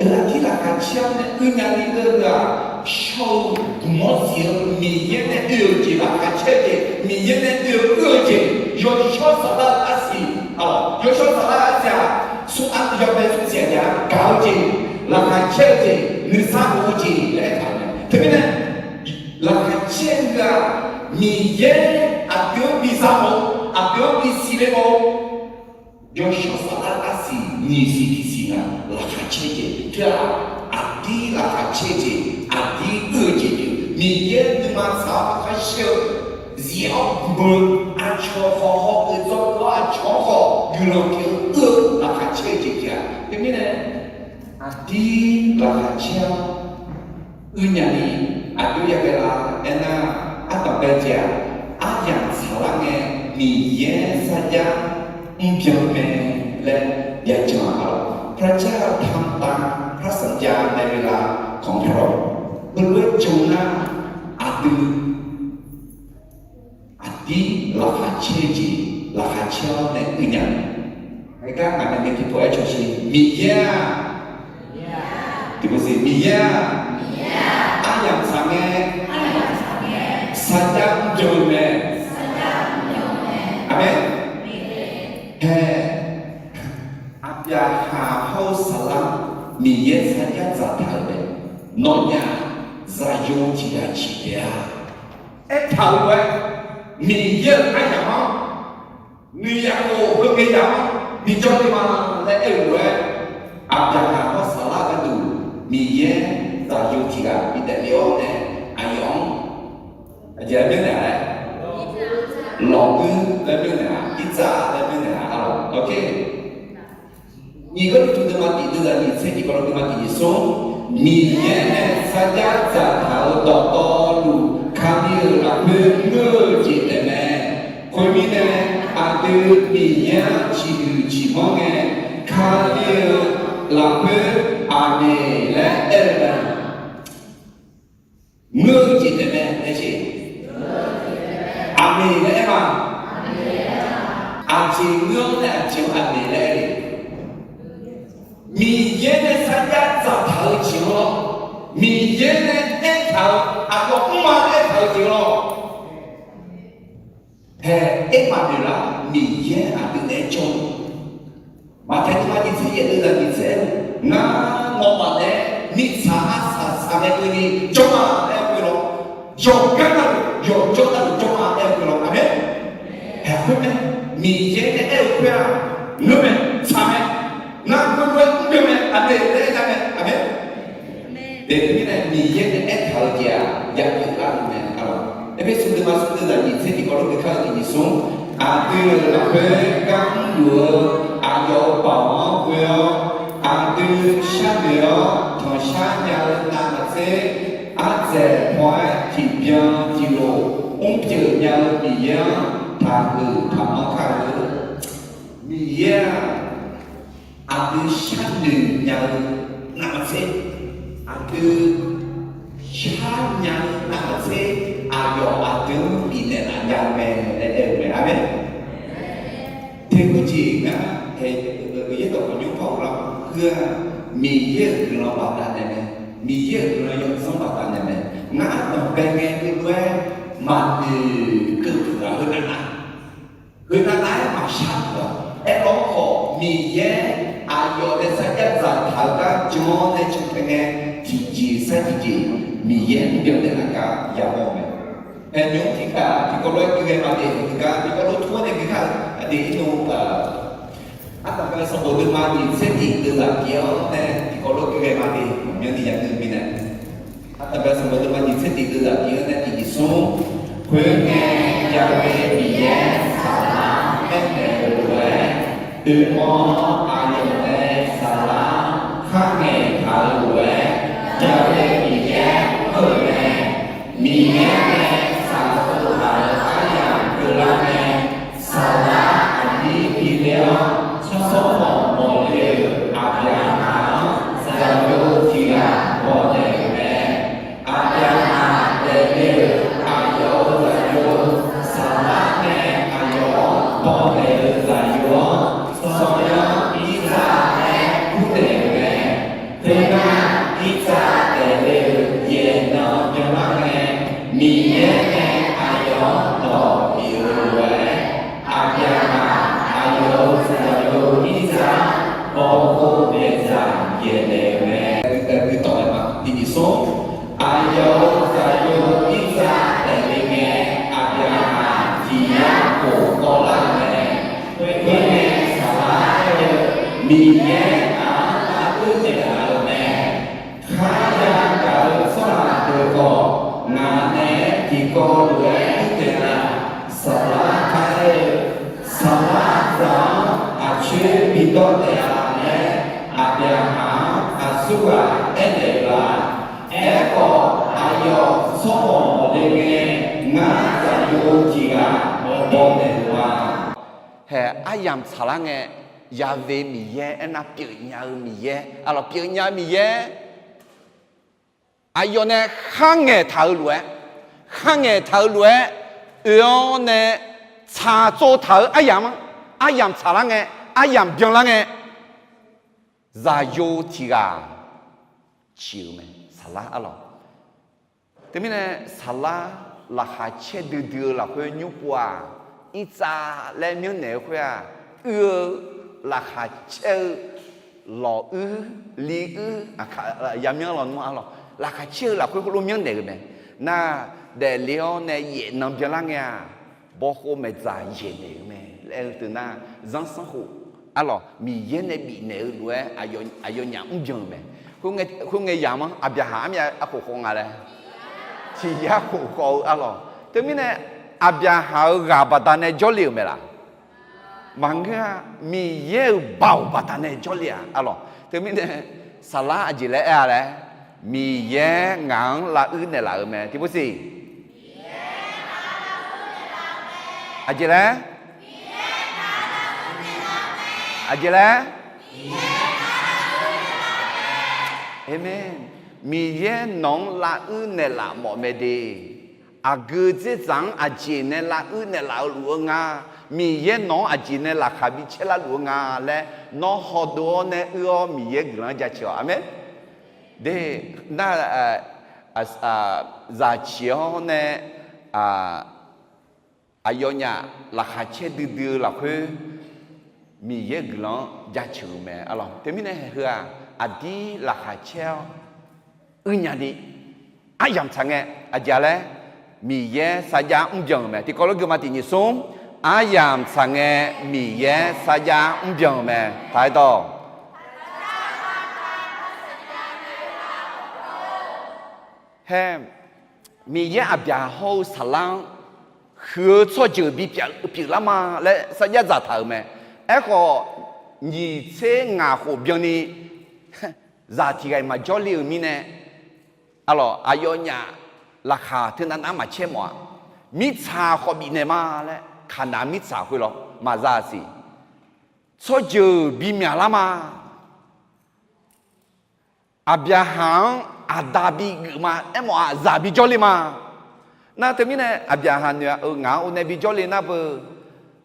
Aqdir laqkhaq caer-awr nae uirnya ni uir-eu-aq, shawr-eu gmq-awr siq-eu Miqyaer nae oe-euq jeq, laqkhaq caer-eu jeq, Miqyaer nae oe-eu uir-eu jeq, yawshawr saflar-eu arsiq, yawshawr saflar-eu arsiq-aq, smr-anr yawbae smr siq-aq jav-a gaq-eu jeq, laqkhaq caer-eu jeq, nuisar of-eu jeq laer aertaq-euq mae. Teumirnae laqkhaq caer-eu ghaq, Miqyaer aqdui-anr bi za mawf-eu, aqdui-anr bi siqle mawf-eu, yawshawr saflar-eu arsiq nyiq siq tiq siq nga, laqkhaq caer jeq teu-aq, aqdir laqkhaq caer jeq, aqdir uir-eu jeq pyeuf, Miqyaer nuima tsaq-awr aqkar shaer-eu, zif-awr beu-eu, aqcawq khawf haw-eu dzawr-awr aqcawq-anr khawf guiqlanq pyeuf-eu uir-eu laqkhaq caer-eu jeq pyeuf-a. Teumirnae aqdir laqkhaq caer-awr uirnya ni aqjox yaghae la aernar, ardanqbae jeq-aq, aryamq tsaqlar ngae Miqyaer sarjax mrbyan mae laer yajan-a lawq. พระเจ้าทำตามพระสัญญาในเวลาของพระองค์ heulof-aer jan nar, aqdui aqdir laqkhaq caer-eu jeq, laqkhaq caer-awr nae uirnya. Heugar ngaq nae maeq tiqpov-aer cawsher, Miqyaer-aq, tiqpov siq, Miqyaer-aq, aryamq tsaq ngae sarjax mrbyan-eu mae. Aqmeq. Hae, Aqbyaqhaq hawr-eu saflar Miqyaer sarjax dzaqtaq-euq mae. Nawnyaf zaqyo tiqghaq ciq taef-a. Aertaq-euq lof-aer, Miqyaer-euq aryamq-anr, noeqyaf khof heungae yamq-anr bijawr le ma laer aer-euq lof-aer, Aqbyaqhaq hawr saflar gharduq Miqyaer zaqyo tiqghaq bidaef le-awr nae aqyawf-anr aqjeq laer byannaeq-a laer, lawqguir laer byannaeq-a, irdzaq laer byannaeq-a arlawq. Nyiq Gawrliqtu deuvma tiq deuvzaq nyiq tser tiq Gawrliqtu deuvma tiq nyiq smr, Miqyaer nae sarjax dzaqtaq-euq dawqtawvluf Kali-euq lafkhoer ngeur-eu jeq taef mae. Khoermirnae, aqdui Miqyaer-anr ciqhuiq ciqmanr ngae, Kali-euq lafkhoer Aqmeq laer aer-eu mae. Ngeur-eu jeq taef mae laer jeq. Aqmeq laer aer ma. Aqjeq ngeur-awr nae aqjeq-anr Aqmeq laer aer-eu. Miqyaer nae sarjax dzaqtaq-eu jeq-anr lawr. Miqyaer nae aertaq-eu, aqyawf mrma aertaq-eu jeq lawr. Hae, aermaf noeq lar, Miqyaer aqdui nae jawr-eu. Maqtaeq nuima nyiq tser yaef deuv zaq nyiq tser aer-eu, ngar nawmaf nae mirtsaq arsaq saqngae keuvni jawr ma laer aer-eu lawr. Yawqgar navluf yawqjawr navluf jawr ma laer aer-eu lawr. Aqmeq. Haeq khoer mae, Miqyaer nae aer-eu khoer-aq, ngeur mae, tsaq mae, ngar khoerlof-aer mrbyan mae, aqmeq laer aer nya mae. Aqmeq. Teumirnae Miqyaer nae aertaq-eu jeq-aq, ya pyeuflar-eu mae. Aqlawq, Erpersu deuvma smr deuv zaq nyiq tser tiqkawv lof geuf kar-eu tiq nyiq smr, aqdui-euq lafkhoer gar mrluf-eu aqyawf-euq baoq-anr ghoe-awr, aqdui sharnoeq-awr tanqshar nya-eu navmaqtser, ardzaeq paw-aer tiqbyan tiqlof mrpyeuf nya-eu Miqyaer-anr taqhuiq taqmanr kar-eu. Miqyaer-aq, aqdui sharnoeq nya-eu navmaqtser, aqdui sharnya-eu navmaqtser, aqyawf aqdui-anr bifnaeq laf nya-eu mae laer aer-eu mae. Aqmeq. Teukeuv jeq ngar hae, yaerdawq khawf nymr par ghoflar-eu heu-aq, Miqyaer-euq guiqlanq baqdanae mae. Miqyaer-euq guiqlanq yawdzanr baqdanae mae. Ngar danqbae ngae heulof-aer maqnoeq keuv puq-aq, heu navnav, heu navnav-aer maqshar-aq. Aerlawr khawf, Miqyaer aqyawf nae sarjax dzaqtaq-eu gar jan-awr nae cantae ngae, tiqjeq sar tiqjeq Miqyaer mrbyan naeqlaf gar yamawr-eu mae. Hae, nymq-mr tiqkaq tiqkawv lof-aer gui ghae ma de, tiqkawv lof tmr-anr nae gui kar-eu aqdui irnu Ardanqbae sanqbof deuvma nyiq tser tiq deuv zaq tiq-anr nae tiqkawv lof gui ghae ma de, maqmyanni yangeur-eu mirnae. Ardanqbae sanqbof deuvma nyiq tser tiq deuv zaq tiq-anr nae tiq nyiq smr. Khoerngae, Yaqvae Miqyaer Saflar aernaeq-euq lof-aer, oeqmawr aqyawf nae Saflar kharngaeq taq-eu lof-aer, Yaqvae Miqyaer anr-euq mae. Miqyaer nae shaqzanq taq-euq aryamq keuvlar ngae, Saflar aqnyir bi ler-awr, tsawrmawq mawqle-euq Aqbyaqhaq-anr zaqyo tiq ghaq bawq naeq-euq mae. Aqbyaqhaq daefle-euq aqyawf-euq zaqyo, Saflar nae aqyawf-anr bawq naeq-euq zaqyo-anr, Sawryanr Irsaq laer kurnaeq-euq mae. Khoernar, Irsaq daefle-euq yaeqnan byanlar ngae, Miqyaer nae aqyawf-anr dawq bif-euq lof-aer, Aqbyaqhaq aqyawf-euq zaqyo Irsaq-anr bawqkhov daeqdzaq yaeqnaeq-euq mae. Aqyawf-euq zaqyo Irsaq daefle ngae, Aqbyaqhaq tiq yar khof kawvlar-euq mae. Khoerngae, Saflar aer-eu, Miqyaer ngaq-anr lavduir naeqlaf-euq mae. Kharya gaq-eu tsawrhaq deuq khawf, ngaq naeq-aer tiqkawv lof-aer duir taeq nar, Saflar kar aer-eu, Saflar zaq-anr aqcoer bi dawr taef-a laer, Aqbyaqhaq-anr aqsurghaq aernaeq-eu la? Aerkhawf, aqyawf tsawrmawq mawqle ngae, ngar zaqyo tiq ghaq bawq naeq-euq ma. Hae, aryamq tsaqlar ngae, Yaqvae Miqyaer aernar pyeufnya-eu Miqyaer, aqlawq pyeufnya-eu Miqyaer, aqyawf nae kharngaeq taq-eu lof-aer, kharngaeq taq-eu lof-aer oe-awr nae tsaqtsov taq-eu aryamq-anr, aryamq tsaqlar ngae, aryamq byanlar ngae, zaqyo tiq ghaq ciq-euq mae, Saflar arlawq. Teumirnae Saflar laqkhaq caer duidui-eu lafkhoer nymr pov-aq, Irtsav laer myanrnaeq-eu khoer-aq, uir-eu laqkhaq caer-eu lawq uir, li uir, yamyanr lawnmr arlawq, laqkhaq caer-eu lafkhoer khoerlof myanrnaeq-euq mae. Nar, daefle-awr nae yaef nan byanlar ngae-aq, bawkhov maeqdzaq yaeqnaeq-euq mae laer-eu teu nar, zanrsanrkhof arlawq Miqyaer nae bifnaeq-eu lof-aer aqyawfnyaf mrbyan-euq mae. Khoerngae yamq-anr Aqbyaqhaq armyav arkhof khawf nga laer, tiq yar khof khawf-eu arlawq. Teumirnae Aqbyaqhaq-euq ghaq baqdanae jawrle-euq mae laf? Maqngeur-a. Miqyaer-euq baoq baqdanae jawrle-aq arlawq. Teumirnae Saflar aqjeq laer aer-a laer, Miqyaer ngaq-anr lavuir naeqlaf-euq mae. Tiqpov siq. Aqjeq laer? Aqjeq laer? Aqmeq. Miqyaer nawq-anr lavuir naeqlaf mawf mae de. Aqgeu dzerdzaq-anr aqjeq nae lavuir naeqlaf-eu luf-eu nga. Miqyaer nawq-anr aqjeq nae laqkhaq bi caerlar luf-eu nga laer, nawr hawdov-awr nae uir-awr Miqyaer guiqlanq-anr jaceuq-awq. Aqmeq. De, nar, zaq ciq-awr nae, aqyawfnyaf laqkhaq caer duidui-eu lafkhoer Miqyaer guiqlanq-anr jaceuq-euq mae. Teumirnae haeq heu-aq, aqdir laqkhaq caer-awr uirnya ni aryamq tsaq ngae, aqjeq-a laer, Miqyaer sarjax mrbyan-euq mae. Tiqkawv lof geuma tiq nyiq smr, aryamq tsaq ngae Miqyaer sarjax mrbyan-euq mae. Taq-aer dawq. Haer, Miqyaer aqbyaqhaq hawr-eu saflar-anr huiq-eu tsawrjeuq bipyeuf lar ma laer sarjax dzaqtaq-euq mae. Aerkhawf, nyiq tser ngaq khof byanni zaq tiq ghaq-iq maqjawr le-euq mirnae, aqlawq, aqyawfnyaf laqkhaq teunav nar maqcaer mawf-a. Mirtsaq khawf bifnaeq ma laer, Kaqnaq mirtsaq khoerlof maqza siq. Tsawrjeuq bimyaq lar ma. Aqbyaqhaq-anr aqda bigeuf ma. Aermawf-aq, zaq bijawr le ma. Nar teumirnae Aqbyaqhaq noeq-a, ngaq-anr uv nae bijawr le nar beu,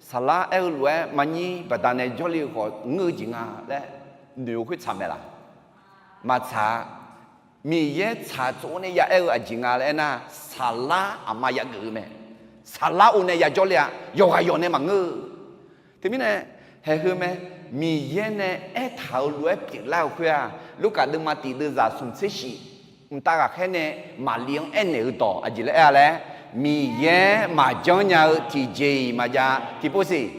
saflar aer-eu lof-aer marnyir baqdanae jawrle-eu khawf ngeur-eu jeq nga laer noeq-eu khoer tsaq mae laq? Maqtsaq-a. Miqyaer tsaq tsov nae ya aer-eu aqjeq nga laer aernar, saflar aqma yageuf-eu mae. Saflar uv nae yajawr le-a. Yawqghaq yawq nae maqngeur-eu. Teumirnae, haeq heu mae, Miqyaer nae aertaq-euq lof-aer pyeuflar-eu khoer-aq, Lurkaf deuvma tiq deuvzaq smq tser shif mqtav ghaqkhaer nae Maqli-anr aernaeq-eu dawq aqjeq laer aer-a laer, Miqyaer maqjanr nya-eu tiqjeq-iq maqjav tiqpov siq.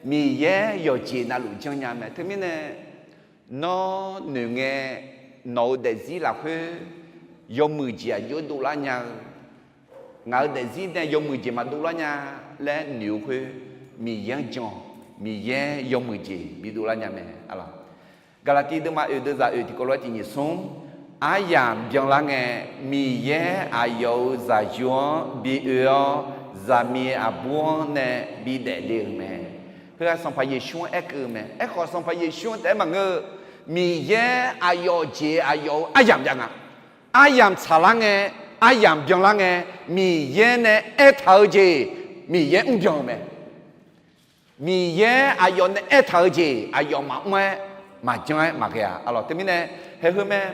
Miqyaer yawqjeq navluf janrnya mae. Teumirnae, nawr noeq ngae, nawq-euq daefzir lafkhoer yawmuiq jeq aqjox dovlar nya-eu, ngaq-euq daefzir nae yawmuiq jeq maqdovlar nya laer noeq-eu khoer, Miqyaer-anr jan-awq. Miqyaer yawmuiq jeq bidovlar nya mae. Gaqlaqtiv deuvma oeq deuvzaq oeq tiqkawv lof-aer tiq nyiq smr, aryamq byanlar ngae, Miqyaer aqyawf-euq zaqyo-anr bi oe-awr, zaqmiq aqbur-anr nae bidaef le-euq mae. Heu-aq Sanqpaq Yeqsur-anr aerkeuv-eu mae. Aerkhawf, Sanqpaq Yeqsur-anr taef-aer maqngeur-eu, Miqyaer aqyawf jeq aqyawf-euq aryamq jav nga. Aryamq tsaqlar ngae, aryamq byanlar ngae, Miqyaer nae aertaq-eu jeq, Miqyaer mrbyan-eu mae. Miqyaer aqyawf nae aertaq-eu jeq aqyawf maqmr-aer, maqjanr-aer maqghae-a. Aqlawq teumirnae, haeq heu mae,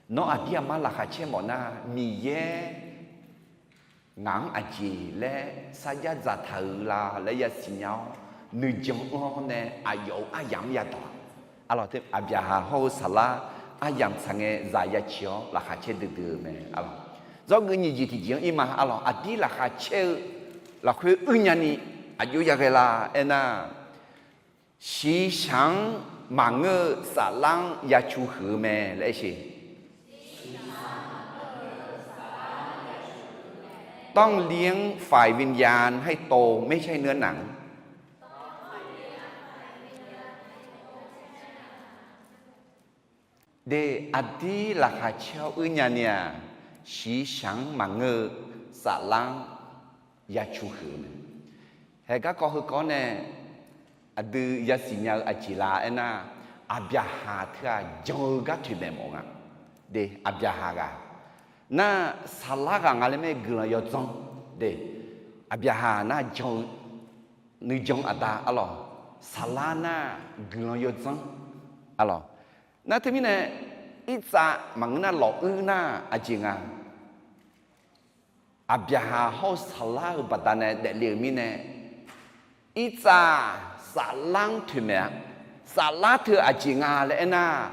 nawr aqdir aqmar laqkhaq caer mawf nar, Miqyaer ngaq-anr aqjeq laer sarjax dzaqtaq-euq la laer yasiq nya-awr, nuijan anr-awr nae aqyawf-euq aryamq-anr yadaq. Aqlawq, Aqbyaqhaq hawr-eu saflar aryamq tsaq ngae zaq yaciq-awr laqkhaq caer duidui-eu mae. Aqlawq, dzawrgeuf nyiq jeq tiqjeq-anr ir ma. Aqlawq, aqdir laqkhaq caer-eu lafkhoer uirnya ni aqjox yaghae la aernar, shiqshaq-anr maqngeur-eu saflar-anr yacu huiq-eu mae laer aer sheq. ต้องเลี้ยงฝ่ายวิญญาณให้โต ไม่ใช่เนื้อหนัง De, aqdir laqkhaq caer-awr uirnya ni-aq, shiqshaq-anr maqngeur-eu saflar-anr yacu huiq-eu mae. Haeq garkawv heukawv nae aqdui yasiq nya-eu aqjeq la aernar, Aqbyaqhaq teu-aq jan-eu gar toeqmaeq mawf nga. De, Aqbyaqhaq ghaq nar, saflar ghaq nga laer mae guiqlanq yawdzanr. De, Aqbyaqhaq nar jan-eu nuijan aqda arlawq, saflar nar guiqlanq yawdzanr arlawq. Nar teumirnae, irtsav maqngeur nar lawquir nar aqjeq nga. Aqbyaqhaq hawr-eu saflar-euq baqdanae daefle-euq mirnae, irtsav saflar-anr toeqmaeq-a. Saflar teu aqjeq nga laer aernar,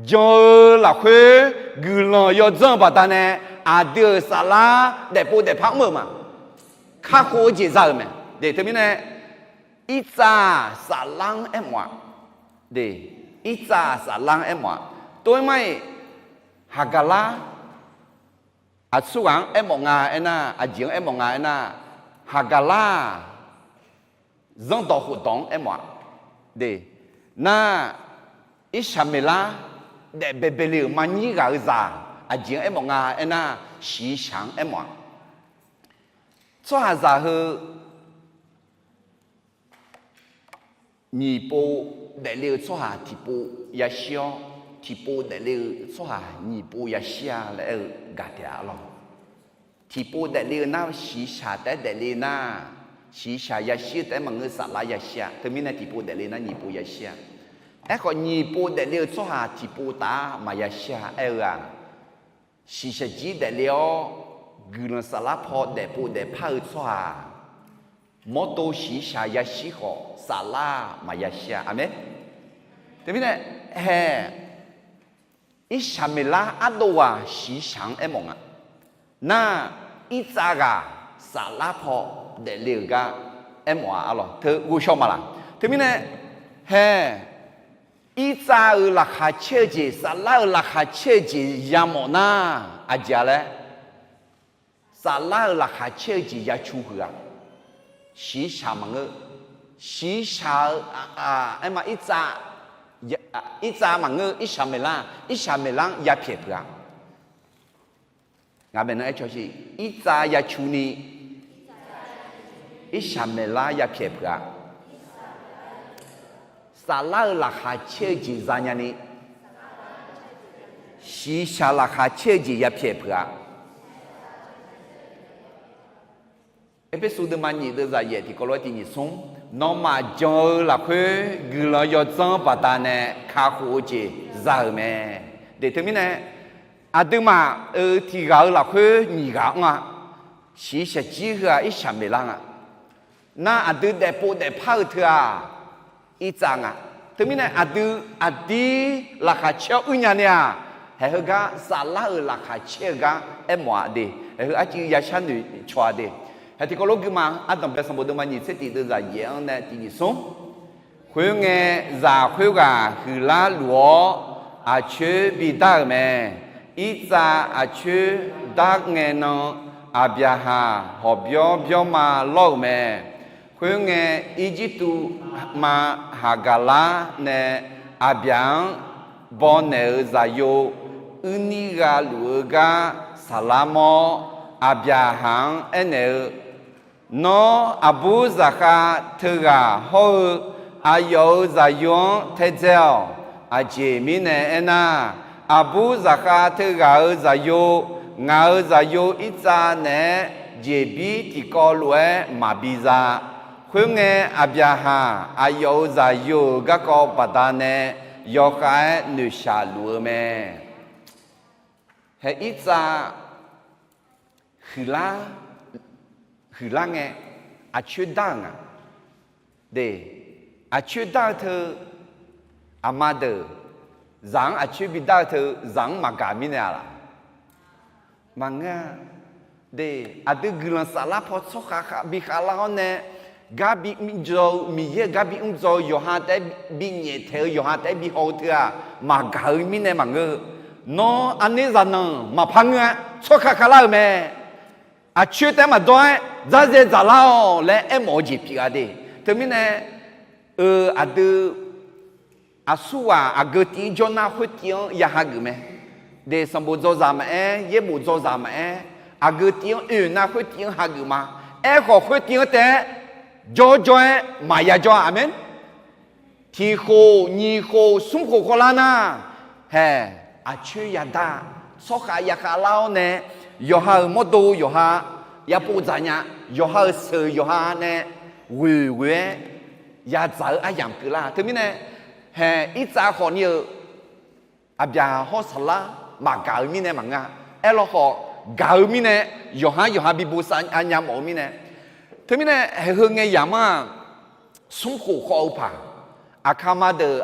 jan-eu lafkhoer guiqlanq yawdzanr-eu baqdanae, aqdui-euq saflar daefpov daefpar mr-euq ma. Kakhof-eu jeq za-euq mae. De, teumirnae, irtsav saflar-anr aermawf-a. De, irtsav saflar-anr aermawf-a. Tov-aer mar-iq, Haqgaqlar aqsurghaq-anr aermawf nga aernar, aqjeq-anr aermawf nga aernar, Haqgaqlar-aq, zanrdawq khofdawq-anr aermawf-a. De, nar, Irsaqmeqlar daef baebae le-euq marnyir ghaq-eu zaq, aqjeq-anr aermawf nga aernar, shiqshaq-anr aermawf-a. Tsawrhaqzaq heu nyiq pov daefle-eu tsawrhaq tiqpov yashir-awr, tiqpov daefle-eu tsawrhaq nyiq pov yashir-a laer aer-eu gaq taef-a lawq. Tiqpov daefle-eu nar shiqshaq taef-aer daefle nar, Shiqshaq yashir-eu taef-aer maqngeur, saflar yashir-a. Teumirnae tiqpov daefle nar nyiq pov yashir-a. Aerkhawf nyiq pov daefle-eu tsawrhaq tiqpov taf-a maqyashir-a aer-eu-aq, shiqshaq jir daefle-awr guiqlanq saflar paw daefpov daefpar-eu tsawrhaq mawrdo shiqshaq yashir khawf saflar maqyashir-a. Aqmeq. Teumirnae hae, irshaq maeqlar ardov ghaq shiqshaq-anr aermawf nga. Nar, irtsav ghaq saflar paw daefle-euq gar aermawf-a arlawq. Teu ghovshaw maqlaq. Teumirnae hae, irtsav-euq laqkhaq caer-eu jeq, saflar-euq laqkhaq caer-eu jeq yamawf nar, aqjeq-a laer, saflar-euq laqkhaq caer-eu jeq yacu huiq-aq, shiqshaq maqngeur. Shiqshaq-eu, aerma, irtsav maqngeur, irshaq maeqlar, irshaq maeqlar-anr yapyaeq peuq-a. Ngaq baenan aer cawshiq, irtsav yacu ni irshaq maeqlar yapyaeq peuq-a. Saflar-euq laqkhaq caer-eu jeq zanya ni, shiqshaq laqkhaq caer-eu jeq yapyaeq peuq-a. Erpersu deuvma nyiq deuvzaq yaef tiqkawv lof-aer tiq nyiq smr, nawmaf jan-eu lafkhoer guiqlanq yawdzanr baqdanae kakhof-eu jeq za-euq mae. Deq teumirnae, aqduimaf-euq tiq ghaq-euq lafkhoer nyiq ghaq anr-a. Shiqshaq jir heu-aq irshaq maeqlar nga. Nar aqdui daefpov daefpar-eu teu-aq, irtsav nga. Teumirnae aqdui aqdir laqkhaq caer-awr uirnya ni-aq, haeq heugar saflar-euq laqkhaq caer-eu gar aermawf-a de. Haeq heu arcuiv yashar noeqcawq-a de. Haeq tiqkawv lof guima ardanqbae sanqbof deuvma nyiq tser tiq deuvzaq yaef-anr nae tiq nyiq smr. Khoerngae, zaq khoerghaq huiqlar luf-awr aqcoer bidar-euq mae. Irtsav aqcoer dar ngae nan, Aqbyaqhaq hawqbyawr byawrma lawr-euq mae. Khoerngae, Irjirtuv ma Haqgaqlar nae Aqbyaq-anr bawnaeq-euq zaqyo uirnir gha luf-eu gar saqlar mawr, Aqbyaqhaq-anr aernaeq-eu, Nawr aqbur zaqkhav teughaq hawr-eu aqyawf-euq zaqyo-anr taedzae-awq. Aqjeq mirnae aernar, aqbur zaqkhav teughaq-euq zaqyo, ngaq-euq zaqyo Irtsav naeq-aer jeqbir tiqkawv lof-aer maqbi za. Khoerngae, Aqbyaqhaq aqyawf-euq zaqyo-euq garkawv baqdanae yawkhav-aer noeqshaq luf-eu mae. Hae Irtsav huiqlar, huiqlar ngae, aqcoer dar-euq nga. De, aqcoer dar-eu teu, aqma deuq, zaq-anr aqcoer bidar-eu teu, zaq-anr maqgaq mirnae-a laq? Maqngeur-a. De, aqdui guiqlanq saflar paw tsawrkhav bi khavlar-awr nae, gar bi mrdzaw-eu, Miqyaer-euq gar bi mrdzaw-eu yawqha taef-aer bi nyaeftaeq-eu yawqha taef-aer bi haw-eu teu-aq, maqgaq-eu mirnae maqngeur-eu. Nawr aqner zaqnanq maqpar ngeur-a, tsawrkhav khavlar-euq mae. Aqcoer taef-aer maqdawr-aer dzarzae dzaqlar-awq laer aermawf-eu jeq pyeuf-a de. Teumirnae, eu, aqdui aqsurghaq aqgeu tiv-anr jawr nar khoertiv-anr ya hageuf mae. De, sanqbof dzawzaq maqaer, yaerbof dzawzaq maqaer, aqgeu tiv-anr oe nar khoertiv-anr hageuf ma. Aerkhawf khoertiv-anr taef-aer jawrjawr-aer maqya jawr-a. Aqmeq. Tiq khof, nyiq khof, smr khof khawvlar nar, hae, aqcoer yadar, tsawrkhav ya khavlar-awr nae, yawqha-euq mawrdo yawqha yapov dzaq nya, yawqha-euq sheuq yawqha nae ghoeq ghoe-aer yadzaq-eu aryamq keuvlar. Teumirnae, hae, Irtsav khawf ni-euq Aqbyaqhaq hawr saflar maqgaq-eu mirnae maqngeur-a. Aerlawkhawf, gaq-eu mirnae, yawqhar yawqha bi bosav nya mawf-eu mirnae. Teumirnae, haeq heu ngae yamq-anr-aq, smr khof khawv-eu paq, aqkaqma deuq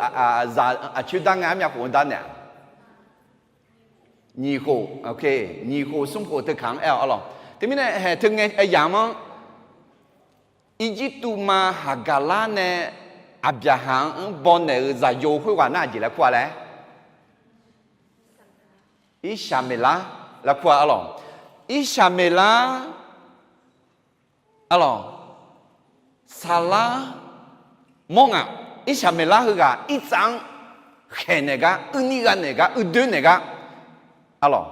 zaq aqcoer dar ngae armyav khof-anr dar naeq-a? Nyiq khof, nyiq khof smr khof teukaq-anr aer-awq arlawq. Teumirnae, haeq teu ngae yamq-anr, Irjirtuv ma Haqgaqlar nae Aqbyaqhaq-anr bawnaeq-euq zaqyo khoerghaq nar aqjeq laer kur-a laer? Irshaqmeqlar laer kur-a arlawq. Irshaqmeqlar arlawq. Saqlar mawr ngaq. Irshaqmeqlar heughaq Irtsav-anr khaeqnaeq gar, uirnir gha naeq gar, uidoer naeq gar arlawq.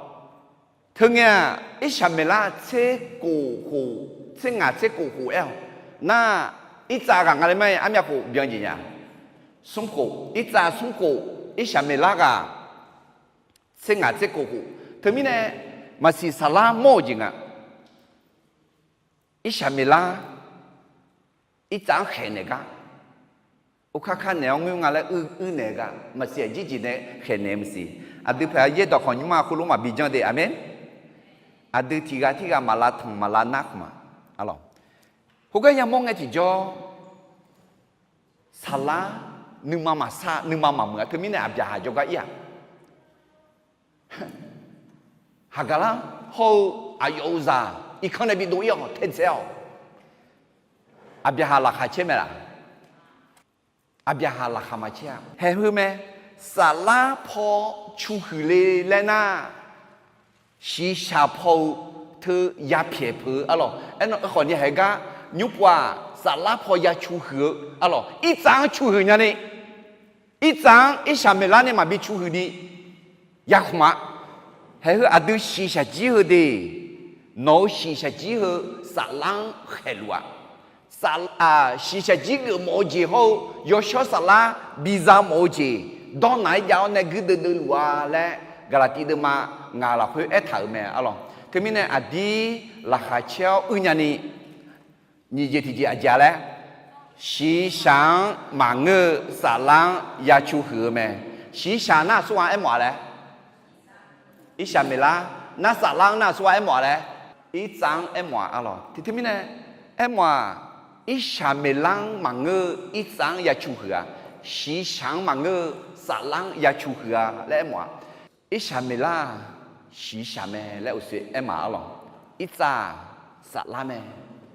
Teungae-aq, Irshaqmeqlar tser kof khof, tser ngaq tser kof khof aer-awq. Nar, Irtsav ghaq nga le ma-aer armyav khof byan jeq nya. Smr khof, Irtsav smr khof, Irshaqmeqlar ghaq tser ngaq tser kof khof. Teumirnae, maqsiq saqlar mawr-euq jeq nga. Irshaqmeqlar Irtsav-anr khaeqnaeq gar, okar kar naeq-awr ngoer nga laer uir naeq-eu gar maqsiq, aqjir jeq nae khaeqnaeq-eu maqsiq. Aqdui paq-aer yaerdawq khawf nymrma khoerlof maqbi janr de. Aqmeq. Aqdui tiq ghaq tirghaq maqlav tanq maqlav nar khmq-a. Arlawq, khoergar yamawr ngae tiqjawr, saflar nuima maqsar nuima maqmuiq-a. Teumirnae Aqbyaqhaq jawrgar ir-aq, Haqgaqlar hawr-eu aqyawf-euq zaq irkanr nae bidov ir-awq, taedzae-awq. Aqbyaqhaq laqkhaq caer mae laq? Aqbyaqhaq laqkhaq maqcaer-a. Haeq heu mae, saflar paw cu huiq le laer nar, shiqshaq paw-eu teu yapyaeq peuq-eu arlawq. Aerkhawf ni haeq gar nymr pov-aq, saflar paw ya cu huiq-eu arlawq, irtsav-anr cu huiq nyani, irtsav-anr irshaq maeqlar nae maqbi cu huiq ni yakhmq-a. Haeq heu aqdui shiqshaq jir heu de, nawq-euq shiqshaq jir heu saflar-anr khaeqluf-aq, shiqshaq jir geufmawf-eu jeq hawr-eu yawshawr saflar biza mawf-eu jeq dawrnaq-aer jav-awr nae guirdeuv deuvluf-a laer Gaqlaqtiv deuvma ngaq lafkhoer aertaq-euq mae arlawq. Teumirnae aqdir laqkhaq caer-awr uir nyani, nyiq jeq tiqjeq aqjeq-a laer, shiqshaq-anr maqngeur-eu saflar-anr ya cu huiq-eu mae. Shiqshaq nar aqsurghaq aermawf-a laer, irshaq maeqlar. Nar saflar-anr nar aqsurghaq aermawf-a laer, irtsav-anr aermawf-a arlawq. Tiqteumirnae aermawf-aq, irshaq maeqlar-anr maqngeur-eu irtsav-anr ya cu huiq-a, shiqshaq-anr maqngeur-eu saflar-anr ya cu huiq-a laer aermawf-aq, irshaq maeqlar-aq, shiqshaq mae laer uqshoe aermawf-a arlawq. Irtsav-aq, saflar mae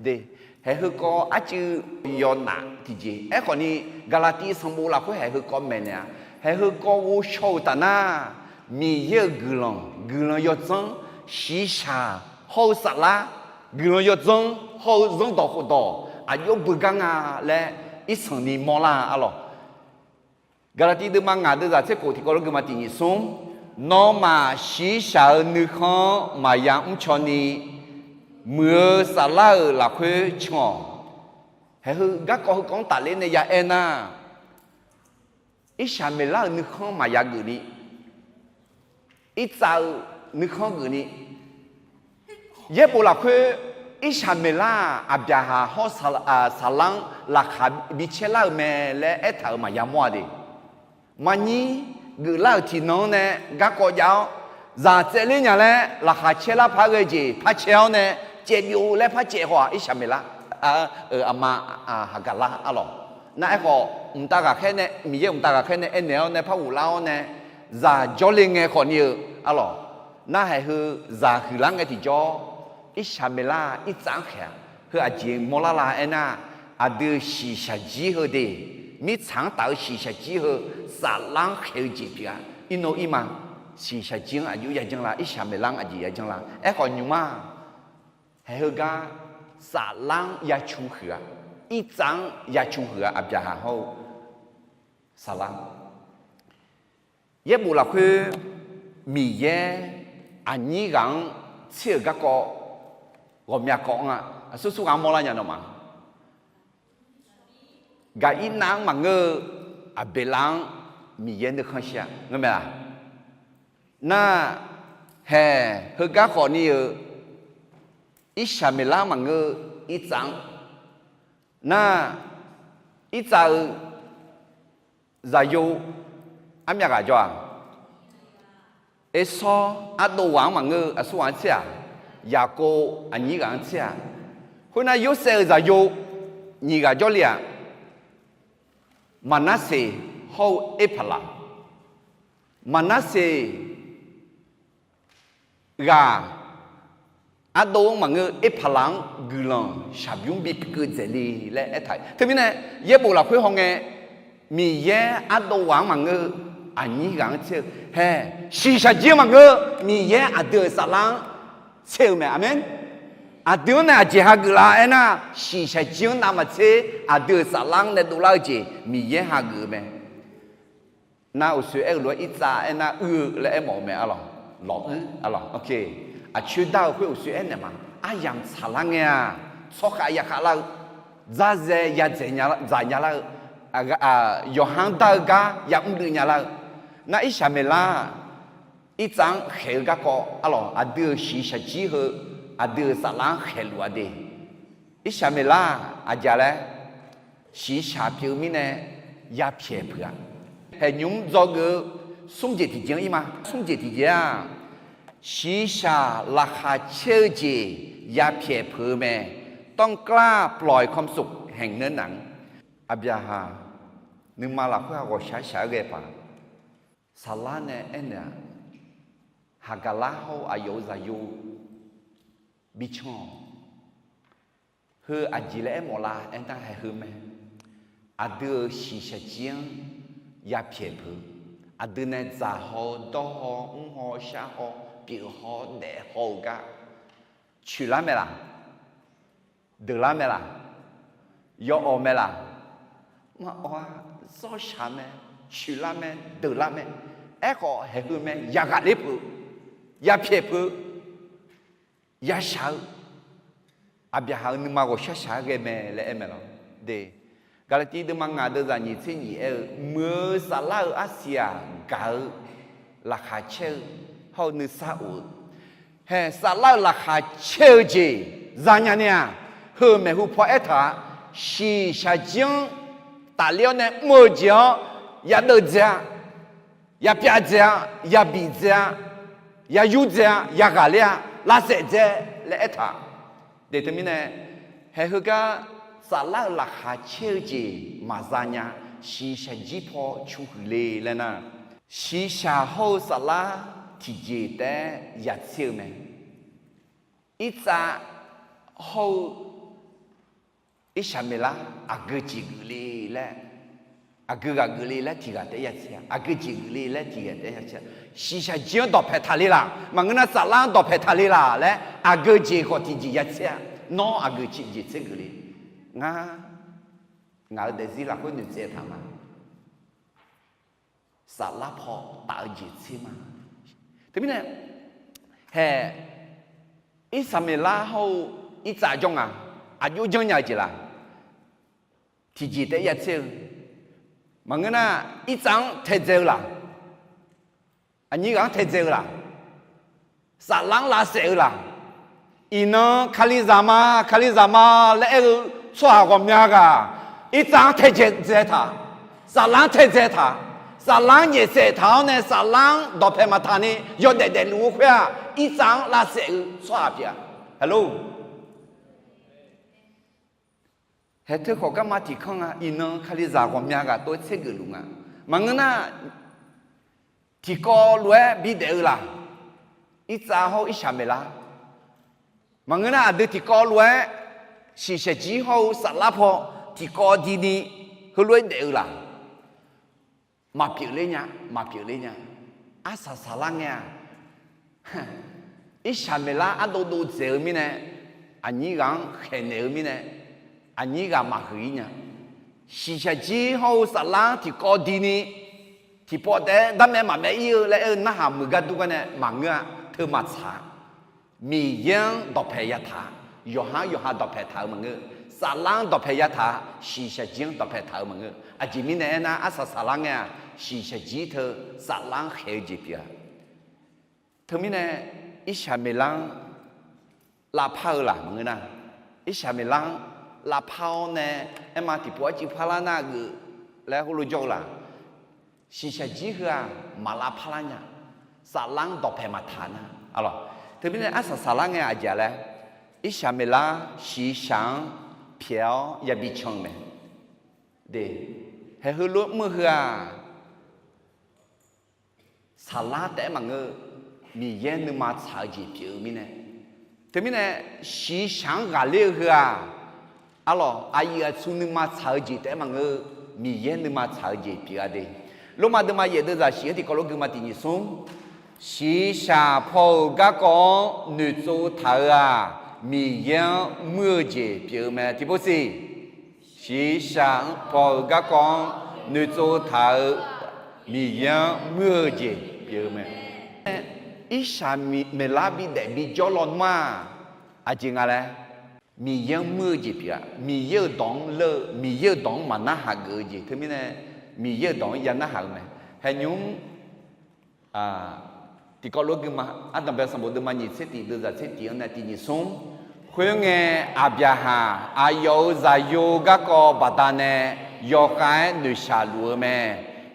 de. Haeq heukawv arcuiv yawnaf tiqjeq. Aerkhawf ni, Gaqlaqtiv sanqbof lafkhoer haeq heukawv maeqnaeq-a. Haeq heukawv ghovshaw-euq taf nar, Miqyaer-euq guiqlanq, guiqlanq yawdzanr, shiqshaq hawr-eu saflar, guiqlanq yawdzanr hawr-eu zanrdawq khofdawq aqjox beugar nga laer irsanq ni mawrlar arlawq. Gaqlaqtiv deuvma ngaq deuvzaq tser khof tiqkawv lof geufma tiq nyiq smr, nawmaf shiqshaq-euq nuikhanr-anr maqya mrcaw ni, muiq-eu saflar-euq lafkhoer can-awq. Haeq heu garkawv heukawv-anr tafler nae ya aer nar, irshaq maeqlar-euq nuikhanr maqya geuf ni, irtsav-eu nuikhanr geuf ni, yaerbof lafkhoer irshaq maeqlar-aq, Aqbyaqhaq hawr saflar-anr laqkhaq bi caerlar-euq mae laer aertaq-euq maqya mawr-a de. Maqnyir geuflar-euq tiqnan-anr nae garkawv jav-awr, zaq tsaevler nya laer laqkhaq caerlar paq-aer ghae jeq par caer-awr nae, caevbyov laer par caev haw-aq, irshaq maeqlar, a, aqma, Haqgaqlar arlawq. Nar aerkhawf, mqtav ghaqkhaer nae, Miqyaer mqtav ghaqkhaer nae aernaeq-awr nae par ghoflar-awr nae, zaq jawrle ngae khawf ni-eu arlawq. Nar haeq heu zaq huiqlar ngae tiqjawr, irshaq maeqlar irtsav-anr khaeq-a. Heu aqjeq mawrlar la aernar, aqdui shiqshaq jir heu de, mirtsaq-anr taf-eu shiqshaq jir heu, saflar-anr khaeq-eu jeq pyeuf-a. Irnov irma, shiqshaq jir-anr aqjox yajanr la, irshaq maeqlar-anr aqjeq yajanr la. Aerkhawf nymq-ma, haeq heugar saflar-anr ya cu huiq-a, irtsav-anr ya cu huiq-a, Aqbyaqhaq hawr-eu saflar. Yaerbof lafkhoer Miqyaer aqnyir ghaq-anr tser-euq garkawv ghawqmya kawv-anr-a, aqsur sur ghaq-anr mawrlar nya nawmaf. Gaqirnav-anr maqngeur-eu Aqbeqlav-anr Miqyaer nuikhanr shir-a ngeur mae-a. Nar, haeq heugar khawf ni-eu irshaq maeqlar maqngeur-eu irtsav-anr, nar, irtsav-eu zaqyo armyav ghaq jawr-aq, Ersawr ardov ghaq-anr maqngeur-eu aqsur ghaq-anr tser-aq, Yaqkov aqnyir ghaq-anr tser-aq, khoernar Yorsaev-euq zaqyo nyiq ghaq jawrle-aq, Maqnarseq hawr-eu Erpaqlaq. Maqnarseq ghaq ardov-anr maqngeur-eu Erpaqlaq-anr guiqlanq shaqbymr bipyeuf keuv dzaeqle laer aertaq. Teumirnae yaerbof lafkhoer hawngae, Miqyaer ardov ghaq-anr maqngeur-eu aqnyir ghaq-anr tser-eu, hae, shiqshaq jir-anr maqngeur-eu Miqyaer aqdui-euq saflar-anr tser-eu mae. Aqmeq. Aqdui-anr nae aqjeq hageuf la aernar, shiqshaq jir-anr navmaqtser aqdui-euq saflar-anr nae dovlar-eu jeq Miqyaer hageuf-eu mae. Nar uqshoe aer-eu lof-aer irtsav aernar uir-eu laer aermawf-eu mae arlawq. Lawq uir arlawq. Aqcoer dar-eu khoer uqshoe aernaeq ma. Aryamq tsaqlar ngae-aq, tsawrkhav yakhav lar-eu, dzarzae yadzaq nya lar-eu, yawqha-anr dar-eu gar yamr duiv nya lar-eu. Nar irshaq maeqlar irtsav-anr khaeq-eu garkawv arlawq, aqdui-euq shiqshaq jir heu, aqdui-euq saflar-anr khaeqluf-a de. Irshaq maeqlar aqjeq laer, shiqshaq pyeuf-eu mirnae yapyaeq peuq-a. Haeqnymr dzawgeuf-eu smr jeq tiqjeq-anr ir ma. Smr jeq tiqjeq-aq, shiqshaq laqkhaq caer-eu jeq yapyaeq peuq-eu mae. ต้องกล้าปล่อยความสุขแห่งเนื้อหนัง Aqbyaqhaq nuima lafkhoer-aq ghawqshaq shaq-aer ghae paq. Saflar nae aernaeq-aq, Haqgaqlar hawr-eu aqyawf-euq zaqyo bican-awq. Heu aqjeq laer aermawf lar aernar, haeq heu mae. Aqdui-euq shiqshaq jir-anr yapyaeq peuq. Aqdui nae dzaq haw-eu, dawr haw, mr haw, shar haw, pyeuf haw, daef haw-eu gar coeqlar mae laq? Deuqlar mae laq? Yawawq mae laq? Maqawq-a. Zawrshaq mae, coeqlar mae, deuqlar mae. Aerkhawf haeq heu mae, yaghaq ler peuq, yapyaeq peuq, yashaq-eu, Aqbyaqhaq-euq nuima ghawqshaq shaq-aer ghae mae laer aer mae lawr de. Gaqlaqtiv deuvma ngaq deuvzaq nyiq tser nyiq aer-eu, muiq-eu saflar-euq arsiq-aq gaq-eu, laqkhaq caer-eu, hawr-eu nuisar of-eu. Haeq saflar-euq laqkhaq caer-eu jeq zanya ni-aq, heu maeqhu paw aertaq-a, shiqshaq jir-anr tafler-awr nae mr-eu jeq-awr, yadeuv dzae-a, yapyav dzae-a, yabiq dzae-a, yayur dzae-a, yaghaq ler-a, lavsaef dzae laer aertaq. Deq teumirnae, haeq heugar saflar-euq laqkhaq caer-eu jeq maqza nya, shiqshaq jir paw cu huiq le laer nar, shiqshaq hawr-eu saflar tiqjeq taef-aer yatser-eu mae. Irtsav hawr-eu Irsaqmeqlar aqgeu jeq geufle laer, aqgeu ghaq geufle laer tiq ghaq taef-aer yatser-a, aqgeu jeq geufle laer tiq ghaq taef-aer yatser-a. Shiqshaq jir-anr dawqpaeq taqle laq? Maqngeur nar saflar-anr dawqpaeq taqle laq laer aqgeu jeq khawf tiqjeq yatser-a. Nawr aqgeu jeq tser geufle? Ngar, ngaq-euq daefzir lafkhoer noeqtsaev taq ma. Saflar paw taf-eu jeq tser ma. Teumirnae, haeq Irsaqmeqlar hawr-eu Irtsav jawr nga. Aqjox janrnya-eu jeq laq? Tiqjeq taef-aer yatser-eu. Maqngeur nar, Irtsav-anr taedzae-eu laq? Aqnyir ghaq-anr taedzae-eu laq? Saflar-anr lavsaef-eu laq? Iqnan Kalizaq ma, Kalizaq ma laer aer-eu tsawrhaq ghawqmya ghaq, Irtsav-anr taedzae taq, saflar-anr taedzae taq, saflar-anr nyaefsaef taq-awr nae saflar-anr dawqpaeq maqtaq ni yawdaef daefluf-eu khoer-aq, Irtsav-anr lavsaef-eu tsawrhaq pyeuf-a. Haeq lor. Haeq teu khawf garma tiq kanr nga. Iqnan Kalizaq ghawqmya ghaq tov-aer tser geufluf nga. Maqngeur nar, tiqkawv lof-aer bidaef-eu laq? Irtsav hawr-eu Irsaqmeqlar. Maqngeur nar, aqdui tiqkawv lof-aer shiqshaq jir hawr-eu saflar paw tiqkawv dini heulof-aer daef-eu laq? Maqpyeuf ler nya, maqpyeuf ler nya. Arsaq saqlar ngae-aq, Irsaqmeqlar ardov dov dzaeq-eu mirnae, aqnyir ghaq-anr khaeqnaeq-eu mirnae, aqnyir ghaq maqhuiq-ir nya. Shiqshaq jir hawr-eu saflar-anr tiqkawv dini tiqpawf taef-aer darmaev maqmaev ir-eu laer aer-eu narhaq muiq gar dur gar nae maqngeur-a. Teu maqtsaq-a. Miqyaer-anr dawqpaeq yataq-a. Yawqha-anr yawqha dawqpaeq taq-eu maqngeur. Saflar-anr dawqpaeq yataq-a. Shiqshaq jir-anr dawqpaeq taq-eu maqngeur. Aqjeq mirnae aernar, arsaq saqlar ngae-aq, shiqshaq jir teu saflar-anr khaeq-eu jeq pyeuf-a. Teumirnae, Irsaqmeqlar-anr lavpar-eu laq? Maqngeur nar, Irsaqmeqlar-anr lavpar-awr nae, aerma tiqpov arcuiv parlar nar geuf laer heulof jawr-eu laq? Shiqshaq jir heu-aq, maq lavpar lar nya. Saflar-anr dawqpaeq maqtaq nar, alawq. Teumirnae arsaq saqlar ngae aqjeq laer, Irsaqmeqlar shiqshaq-anr pyaeq-awr yabi can-eu mae. De, haeq heulof mr-eu heu-aq, saqlar taef-aer maqngeur-eu, Miqyaer nuima tsaq-eu jeq pyeuf-eu mirnae. Teumirnae, shiqshaq-anr ghaqler-eu heu-aq, arlawq, aqyuif aqtsu nuima tsaq-eu jeq taef-aer maqngeur-eu, Miqyaer nuima tsaq-eu jeq pyeuf-a de. Lormav deuvma yaeq deuvzaq shif-anr tiqkawv lof guima tiq nyiq smr. Shiqshaq paw-euq garkawv-anr noeqtsov taq-eu-aq, Miqyaer-anr muir-eu jeq pyeuf-eu mae. Tiqpov siq. Shiqshaq paw-euq garkawv-anr noeqtsov taq-eu Miqyaer-anr muir-eu jeq pyeuf-eu mae. Irsaqmeqlar bidaef bijawr lawnmr-aq, aqjeq nga laer, Miqyaer-anr muir-eu jeq pyeuf-a. Miqyaer-euq dawq-anr leur-eu, Miqyaer-euq dawq-anr maqnarhaq geuf-eu jeq teumirnae, Miqyaer-euq dawq-anr yanarhaq-eu mae. Haeqnymr tiqkawv lof guima, ardanqbae sanqbof deuvma nyiq tser tiq deuvzaq tser tiq-anr nae tiq nyiq smr. Khoerngae, Aqbyaqhaq aqyawf-euq zaqyo garkawv baqdanae yawkhav-aer noeqshaq luf-eu mae.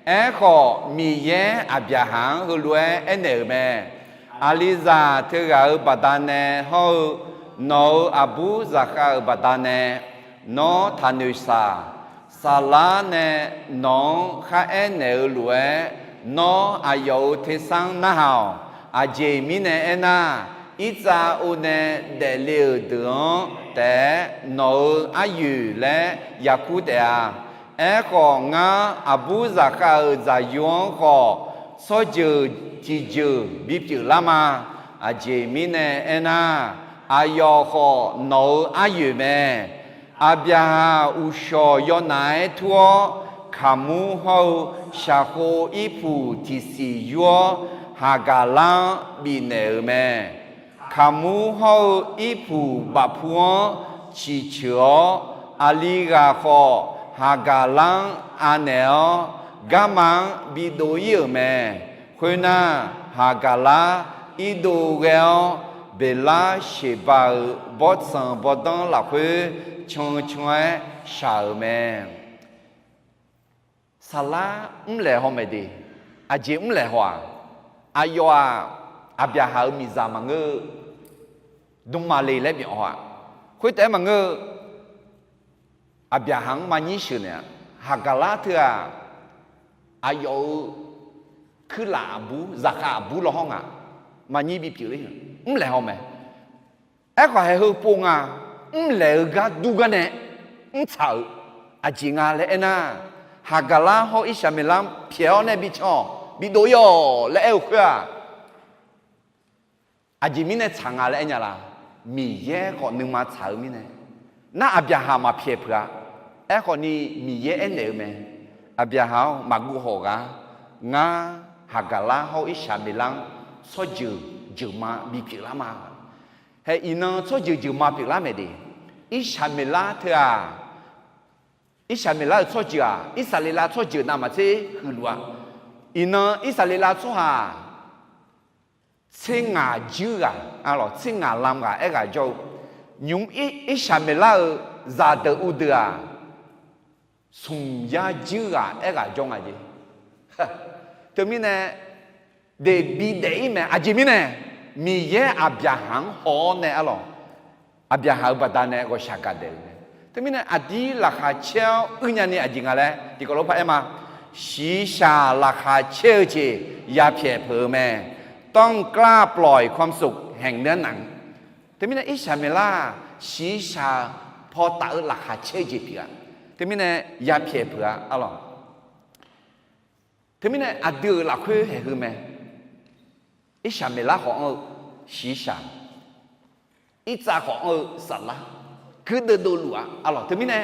Aerkhawf, Miqyaer Aqbyaqhaq-anr heulof-aer aernaeq-euq mae. Aqlizaq teughaq-euq baqdanae hawr-eu, nawq-euq aqbur zaqkhav-euq baqdanae nawr taqnoeq saq. Saflar nae nawq-anr kharaer naeq-eu lof-aer, nawr aqyawf-euq tersar narhaq-awq. Aqjeq mirnae aernar, Irtsav-or nae daefle-euq deuq-anr taef-aer nawq-euq aryoeq laer yakur taef-a. Aerkhawf, ngar aqbur zaqkhav-euq zaqyo-anr khawf, tsawrjeuq tiqjeuq bipyeuf lar ma. Aqjeq mirnae aernar, aqyawf khawf nawq-euq aryoeq mae. Aqbyaqhaq uqshawq yawnav-aer tur-awr, kaqmur hawr-eu shaqkhov irpuq tiqsiq yur-awr, Haqgaqlar-anr bifnaeq-euq mae. Kaqmur hawr-eu irpuq bafpu-anr ciqceuq-awr, aqli ghaq khawf Haqgaqlar-anr anaeq-awr, garma-anr bidov ir-euq mae. Khoernar, Haqgaqlar irdov ghae-awr, Beqlar Sheqba-euq bawrtsanq bawrdanr lafkhoer can can-aer shaq-euq mae. Saflar mrlaeq haw maeq de. Aqjeq mrlaeq haw-aq, aqyawf-aq, Aqbyaqhaq-euq miqzaq maqngeur-eu, dmqmaqle laer bif haw-aq. Khoertaef-aer maqngeur-eu, Aqbyaqhaq-anr maqnyir sheuq naeq-a. Haqgaqlar teu-aq, aqyawf-euq kuirlaf aqbur, zaqkhav aqbur law hawr nga, maqnyir bipyeuf ler-eu, mrlaeq haw mae. Aerkhawf, haeq heu pov nga, mrlaeq-eu gar dur gar nae mrtsaq-euq aqjeq nga laer aernar, Haqgaqlar hawr Irsaqmeqlar pyaeq-awr nae bican-awq, bidov ir-awq laer aer-eu khoer-aq, aqjeq mirnae tsaq nga laer aer nya la? Miqyaer khawf nuima tsaq-eu mirnae, nar Aqbyaqhaq maqpyaeq peuq-a. Aerkhawf ni Miqyaer aernaeq-eu mae. Aqbyaqhaq-awr, maqguv hawq ghaq. Ngar Haqgaqlar hawr Irsaqmeqlar-anr tsawrjeuq jeuqma bipyeuf lar ma. Hae iqnan tsawrjeuq jeuqma pyeuflar maeq de. Irsaqmeqlar teu-aq, Irsaqmeqlar-euq tsawrjeuq-aq, Irsaqleqlav tsawrjeuq navmaqtser huiqluf-a. Iqnan Irsaqleqlav tsawrhaq tser ngaq juir ghaq, tser ngaq lam ghaq aerghaq jawr-eu, nymq-mr Irsaqmeqlar-euq zaqdeuq uvdeuq-aq, smq yar juir ghaq aerghaq jawr nga jeq. Teumirnae, daeqbi daef ir mae. Aqjeq mirnae, Miqyaer Aqbyaqhaq-anr haw-awr nae arlawq, Aqbyaqhaq-euq baqdanae ghawqshaq gaqdaeq-euq mae. Teumirnae, aqdir laqkhaq caer-awr uir nyani aqjeq nga laer tiqkawv lof par aer ma. Shiqshaq laqkhaq caer-eu jeq yapyaeq peuq-eu mae. ต้องกล้าปล่อยความสุขแห่งเนื้อหนัง Teumirnae, Irsaqmeqlar-aq, shiqshaq paw taf-eu laqkhaq caer-eu jeq pyeuf-a. Teumirnae, yapyaeq peuq-a arlawq. Teumirnae, aqdui-euq lafkhoer haeq heu mae. Irsaqmeqlar khawf anr-eu shiqshaq, Irtsav khawf anr-eu saflar, guirdeuv dovluf-a arlawq. Teumirnae,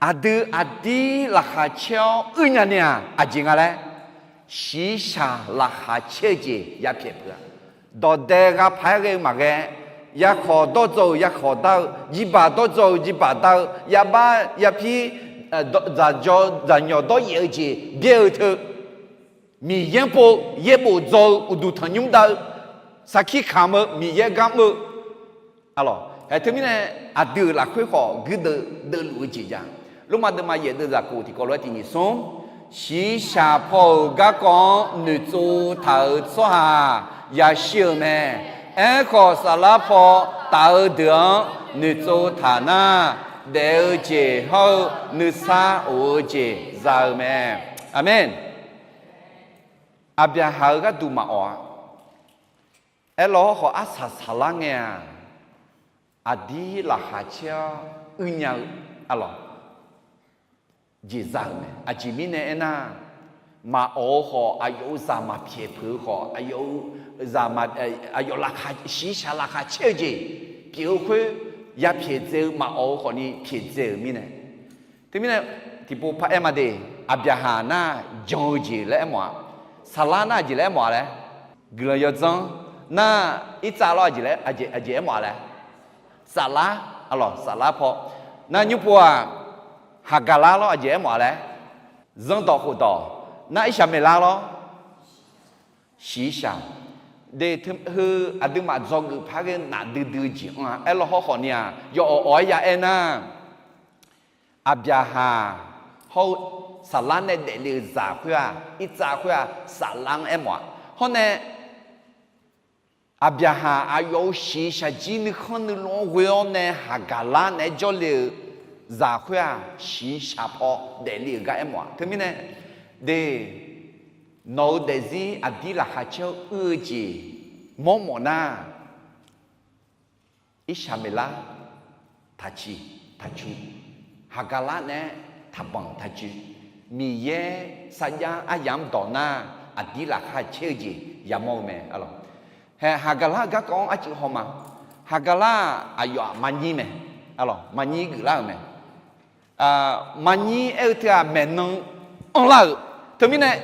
aqdui aqdir laqkhaq caer-awr uir nyani-aq, aqjeq nga laer, shiqshaq laqkhaq caer-eu jeq yapyaeq peuq-a. Dawqdae gha paq-aer ghae-eu maqghae, yarkhawq dawr dzaw-euq yarkhawq dar-eu, jirbaq dawr dzaw-euq jirbaq dar-eu, yabar yapir, dzaqjawr dzaqnyawq dawryaef-eu jeq byaer-eu teu, Miqyaer pov yaerbof dzaw-eu uqduq tanqnymr dav-eu, sarkir kamq-eu Miqyaer gar mr-eu, arlawq. Hae teumirnae, aqdui-euq lafkhoer khawf guirdeuv deuvluf-eu jeq ja. Lormav deuvma yaef deuv zaqkhof tiqkawv lof-aer tiq nyiq smr, shiqshaq paw-euq garkawv-anr noeqtsov taq-euq tsawrhaq yashir-eu mae. Aerkhawf, saflar paw taf-eu deuq-anr noeqtsov taq nar, daef-eu jeq hawr-eu nuisar of-eu jeq za-eu mae. Aqmeq. Aqbyaqhaq-euq gharduq maqawf-a. Aerlawr hawrkhawf arsaq saqlar ngae-aq, aqdir laqkhaq caer-awr uir nya-eu, arlawq, jeq za-euq mae. Aqjeq mirnae aernar, maqawf-eu khawf, aqyawf-euq zaq maqpyaeq peuq-eu khawf, aqyawf-eu zaq, aqyawf laqkhaq, shiqshaq laqkhaq caer-eu jeq pyeuf-eu khoer, yapyaeq dzae-eu maqawf-eu khawfni pyaeq dzae-euq mirnae. Teumirnae, tiqpov par aer ma de, Aqbyaqhaq nar jan-eu jeq laer aermawf-a, saqlar nar aqjeq laer aermawf-a laer, guiqlanq yawdzanr nar, Irtsav lawr aqjeq laer, aqjeq aermawf-a laer, saflar, arlawq, saflar paw nar, nymrpov-aq, Haqgaqlar lawr aqjeq aermawf-a laer, zanrdawq khofdawq nar, Irsaqmeqlar lawr, shiqshaq, De, teu heu aqduimaf dzawgeuf par ghae-eu nafdui dui-eu jeq anr-a. Aerlaw hawrkhawf ni-aq, yawawq awq-aer ya aernar, Aqbyaqhaq hawr-eu Saflar nae daefle-euq zaq khoer-aq, Irsaq khoer-aq, Saflar-anr aermawf-a. Hawr nae, Aqbyaqhaq aqyawf-euq shiq shaqjir nuikhanr nuilov-anr ghoe-awr nae Haqgaqlar naeq-aer jawrle-euq zaq khoer-aq, shiq shaq paw daefle-euq gar aermawf-a. Teumirnae, de, nawq-eu daefzir aqdir laqkhaq caer-awr uir-eu jeq mawrmawf nar, Irsaqmeqlar taqciq taqcu, Haqgaqlar naeq-aer taqbanq taqcoeq, Miqyaer sarjax aryamq-anr dawq nar, aqdir laqkhaq caer-eu jeq yamawr-eu mae. Hae, Haqgaqlar-eu garkawv-anr arcuiv haw ma. Haqgaqlar-aq aqyawf-aq maqnyir mae. Maqnyir geuflar-euq mae. Maqnyir aer-eu teu-aq maeqnan anrlar-euq. Teumirnae,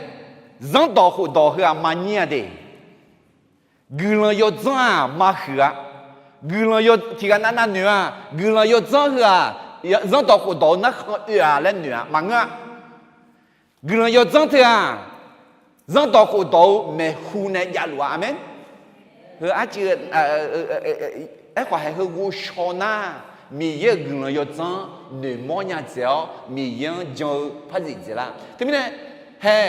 zanrdawq khofdawq heu-aq maqnyir-a de. Guiqlanq yawdzanr-aq maqhuiq-a. Guiqlanq yaw tiqghaq navnav noeq-a. Guiqlanq yawdzanr heu-aq, zanrdawq khofdawq-eu narkhan oe-a laer noeq-a maqngeur-a. Guiqlanq yawdzanr teu-aq, zanrdawq khofdawq-eu maeqhu nae javluf-a. Aqmeq. Heu arcuiv, aerkhawf haeq heu ghovshaw nar, Miqyaer-euq guiqlanq yawdzanr noeqmawr nya dzaeq-awr, Miqyaer-anr jan-eu par zif dzaeqlar. Teumirnae, hae,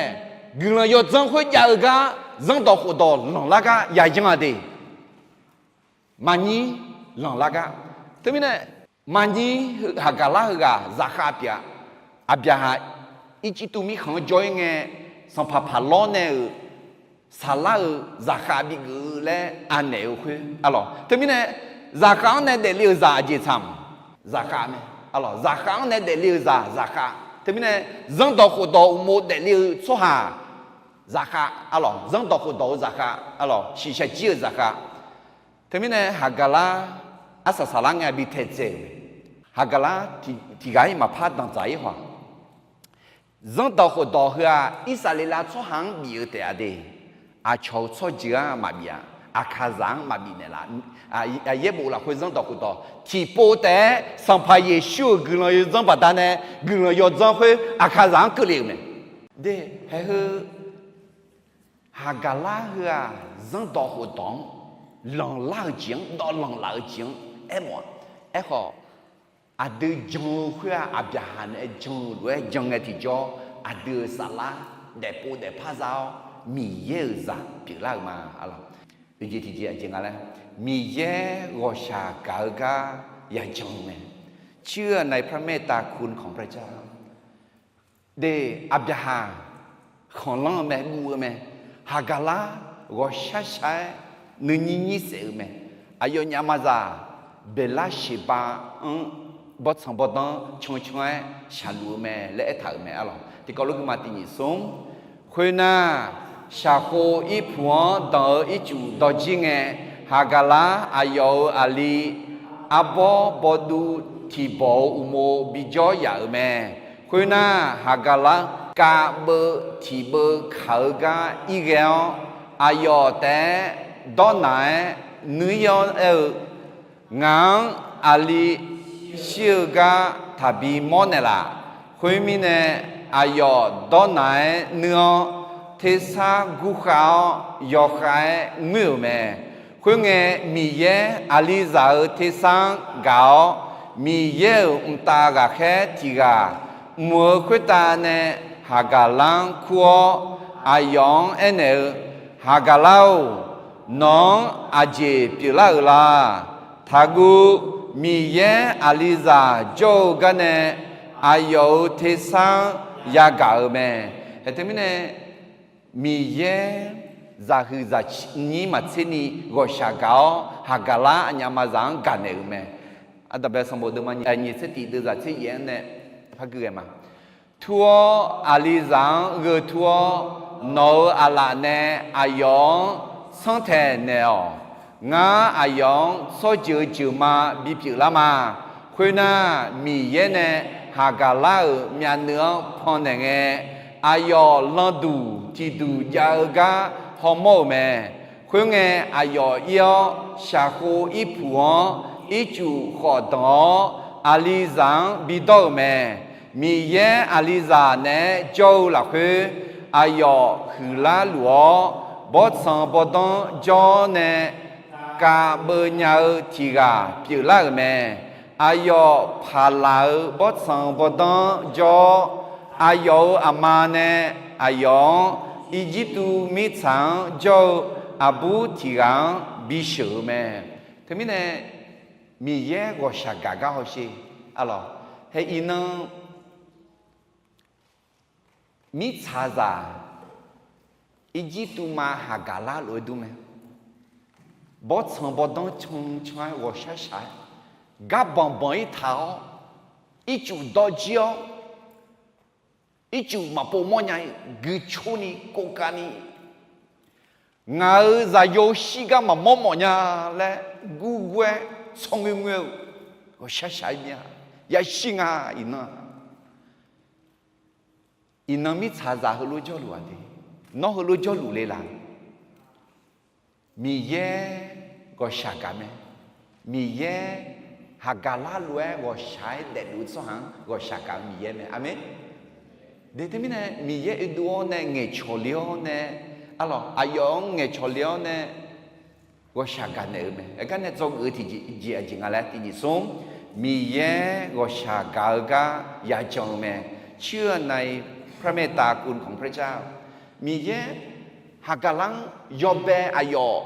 guiqlanq yawdzanr khoerjav-eu gar zanrdawq khofdawq lanqlar gar yayan-a de. Maqnyir lanqlar gar. Teumirnae, maqnyir Haqgaqlar heughaq zaqkhav pyeuf-a. Aqbyaqhaq Irjirtuv mirkhanq-anr jawr-ir ngae, sanqpaq Paqlawr nae-euq Saflar-euq zaqkhav bigeuf-eu laer anaeq-eu khoer arlawq. Teumirnae, zaqkhav-anr nae daefle-euq zaq aqjeq tsaq-a, zaqkhav mae. Arlawq, zaqkhav-anr nae daefle-euq zaq zaqkhav. Teumirnae, zanrdawq khofdawq uqmov daefle-eu tsawrhaq zaqkhav arlawq, zanrdawq khofdawq-eu zaqkhav arlawq, shiqshaq jir-eu zaqkhav. Teumirnae Haqgaqlar arsaq saqlar ngae bi taedzae-euq mae. Haqgaqlar tiq, tiqghaq-ir maqpar danqdzaq-ir haw-aq. Zanrdawq khofdawq heu-aq, Irsaqleqlav tsawrhaq-anr bif-eu taef-a de. Aqcawq-eu tsawrjeuq-anr maqbif-a. Aqkaqzaq-anr maqbif naeqlaf. Yaerbof lafkhoer zanrdawq khofdawq tiqpov taef-aer Sanqpaq Yeqsur-euq guiqlanq yawdzanr baqdanae guiqlanq yawdzanr khoer Aqkaqzaq-anr keuvle-euq mae. De, haeq heu Haqgaqlar heu-aq, zanrdawq khofdawq-anr lanqlar-eu jeq-anr, dawvlanq laf-eu jeq-anr aermawf-a. Aerkhawf, aqdui jan-eu khoer-aq, Aqbyaqhaq nae jan-eu lof-aer jan ngae tiqjawr, aqdui-euq saflar daefpov daefpar za-awr, Miqyaer-euq zaq pyeuflar-euq ma. Arlawq, yawqjeq tiqjeq aqjeq nga laer, Miqyaer ghawqshaq gaq-eu gar yajan-eu mae. เชื่อในพระเมตตาคุณของพระเจ้า De, Aqbyaqhaq khanqlanr-eu mae, guv-eu mae. Haqgaqlar ghawqshar shar-aer nuinyir nyir saef-eu mae. Aqyawf nyafmaqzaq Beqlarsheqba-anr bawrtsanq bawrdanr cancan-aer shaqluf-eu mae laer aertaq-euq mae arlawq. Tiqkawv lorgui ma tiq nyiq smr. Khoernar, shaqkhov irpuq-anr danq-eu ircuf dawrjir ngae, Haqgaqlar aqyawf-euq aqli arbawr bawduv tiqbawq-euq uqmov bijawr yaf-euq mae. Khoernar, Haqgaqlar kavbeuv tiqbeuv kaq-eu gar irghae-awr, aqyawf taef-aer dawrnaq-aer nuir-awr aer-eu, Ngaq-anr aqli shir-eu gar taqbi mawrnaeq laf. Khoermirnae, aqyawf dawrnaq-aer nuir-awr, tersar gurkhav-awr yawkhav-aer ngoer-euq mae. Khoerngae, Miqyaer aqlizaq-euq tersar-anr gaq-awr, Miqyaer-euq mqtav ghaqkhaer tiq ghaq mq-eu khoertav nae Haqgaqlar-anr kur-awr, aqyawf-anr aernaeq-eu, Haqgaqlar-or, nawq-anr aqjeq pyeuflar-euq la? Taqguv. Miqyaer aqlizaq jawr-eu garnae aqyawf-euq tersar-anr yagaq-euq mae. Haeq teumirnae, Miqyaer zaqhuiq zaqnyir maqtser ni ghawqshaq gaq-awr, Haqgaqlar aqnyaf maqzaq-anr gaqnaeq-euq mae. Ardanqbae sanqbof deuvma nyiq tser tiq deuvzaq tser yaef-anr nae par gui ghae ma. Tur-awr, aqlizaq-anr gheu tur-awr, nawq-euq aqlaf nae aqyawf-anr sanrtaeq naeq-awq. Ngar aqyawf-anr tsawrjeuq jeuqma bipyeuf lar ma. Khoernar, Miqyaer nae Haqgaqlar-euq myavnuiv-anr pannaeq ngae, aqyawf landuq tiqduq jav-eu gar hawmawr-euq mae. Khoerngae, aqyawf ir-awr, shaqkhov irpuq-anr ircuf khawf danq-awr, aqlizaq-anr bidawr-euq mae. Miqyaer aqlizaq naeq-aer jawr-eu lafkhoer, aqyawf huiqlar luf-awr, bawrtsanq bawrdanr jawr-awr nae kav beuv nya-eu tiq ghaq pyeuflar-euq mae. Aqyawf paqlaq-euq bawrtsanq bawrdanr jawr-awr, aqyawf-euq aqma nae aqyawf-anr Irjirtuv mirtsaq-anr jawr-eu aqbur tiq ghaq-anr bisheuq-eu mae. Teumirnae Miqyaer ghawqshaq gaq gar hawsher. Arlawq, hae iqnan mirtsaqzaq Irjirtuv ma haqgaq lar lof-aer dur mae. Bawrtsanq bawrdanr can can-aer ghawqshaq shaq-aer, gar banq banq-ir taq-awr, ircuf dawr jir-awr, ircuf maqpov mawrnya-ir guicorni kovkavni, ngaq-euq zaqyo shirgar maqmawr mawf nya laer gurgur-aer tsawrngoer ngoer-eu ghawqshaq shaq-aer mir-a. Yashir nga iqnan. Iqnan mirtsaqzaq heulof jawrluf-aq de, nawr heulof jawrluf le laq? Miqyaer ghawqshaq gaq mae. Miqyaer haqgaq larlof-aer ghawqshaq-aer daefluf-eu tsawrhaq-anr ghawqshaq gaq-eu Miqyaer mae. Aqmeq. De teumirnae Miqyaer oedov-awr nae ngaeqcawq le-awr nae, arlawq, aqyawf-anr ngaeqcawq le-awr nae ghawqshaq gaq naeq-eu mae. Aergar nae dzawgeuf-eu tiqjeq aqjeq nga laer tiqjeq smr, Miqyaer ghawqshaq gaq-eu gar yajan-eu mae. เชื่อในพระเมตตาคุณของพระเจ้า Miqyaer haqgaq lar-anr yawbae aqyawf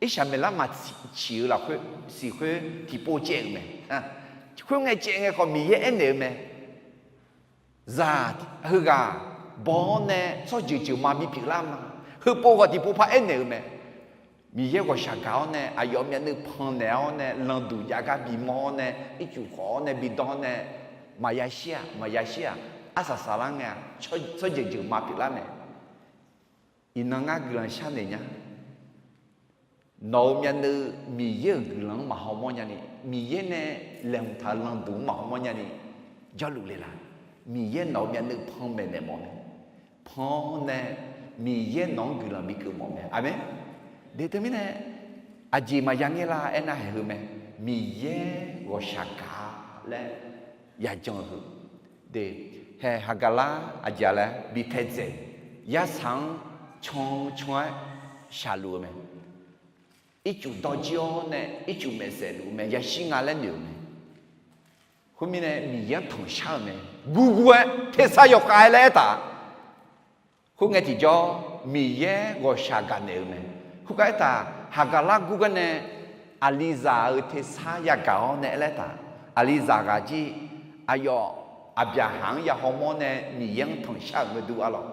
Irsaqmeqlar maqciq-eu lafkhoer siq khoer tiqpov caev-euq mae. Khoerngae caev ngae khawf Miqyaer aernaeq-eu mae. Zaq heughaq baw-awr nae tsawrjeuq jeuq ma bipyeuf lar ma. Heupov khawf tiqpov par aernaeq-eu mae. Miqyaer ghawqshaq gaq-awr nae aqyawf myavnuiv pannaeq-awr nae lanqduq jav gar bimawr-awr nae ircuf khawf-awr nae bidawr-awr nae maqya shir-aq maqya shir-aq, arsaq saqlar ngae-aq, tsawrjeuq jeuq ma pyeuflar mae. Iqnan ngar guiqlanq sharnoeq nya. Nawq-euq myavnuiv Miqyaer-euq guiqlanq-anr maqhaw mawrnya ni, Miqyaer nae laeqhmq taq-eu lanqduq-anr maqhaw mawrnya ni, jawrluf le laq? Miqyaer nawq-euq myavnuiv panmaeq naeq mawf mae. Pan-awr nae Miqyaer nawq-anr guiqlanq bikeuv mawf mae. Aqmeq. De teumirnae aqjeq maqya ngaer lar aernar haeq heu mae. Miqyaer ghawqshaq gaq laer yajan-eu heu. De, hae haqgaq lar aqjeq laer bi taedzaeq, yarsaq-anr can can-aer shaqluf-eu mae. Ircuf dawr jir-awr nae ircuf maeqsaef luf-eu mae. Yashir nga laer noeq-eu mae. Khoermirnae Miqyaer-anr tanqshar-euq mae. Gurgur-aer tersar yawkhav-aer laer aertaq. Khoerngae tiqjawr Miqyaer ghawqshaq gaq naeq-eu mae. Khoergar aertaq, haqgaq lar gurgar nae aqlizaq-euq tersar yagaq-awr nae aer laer taq. Aqlizaq ghaq jir aqyawf Aqbyaqhaq-anr ya hawmawr nae Miqyaer-anr tanqshar-euq ngeur dur arlawq.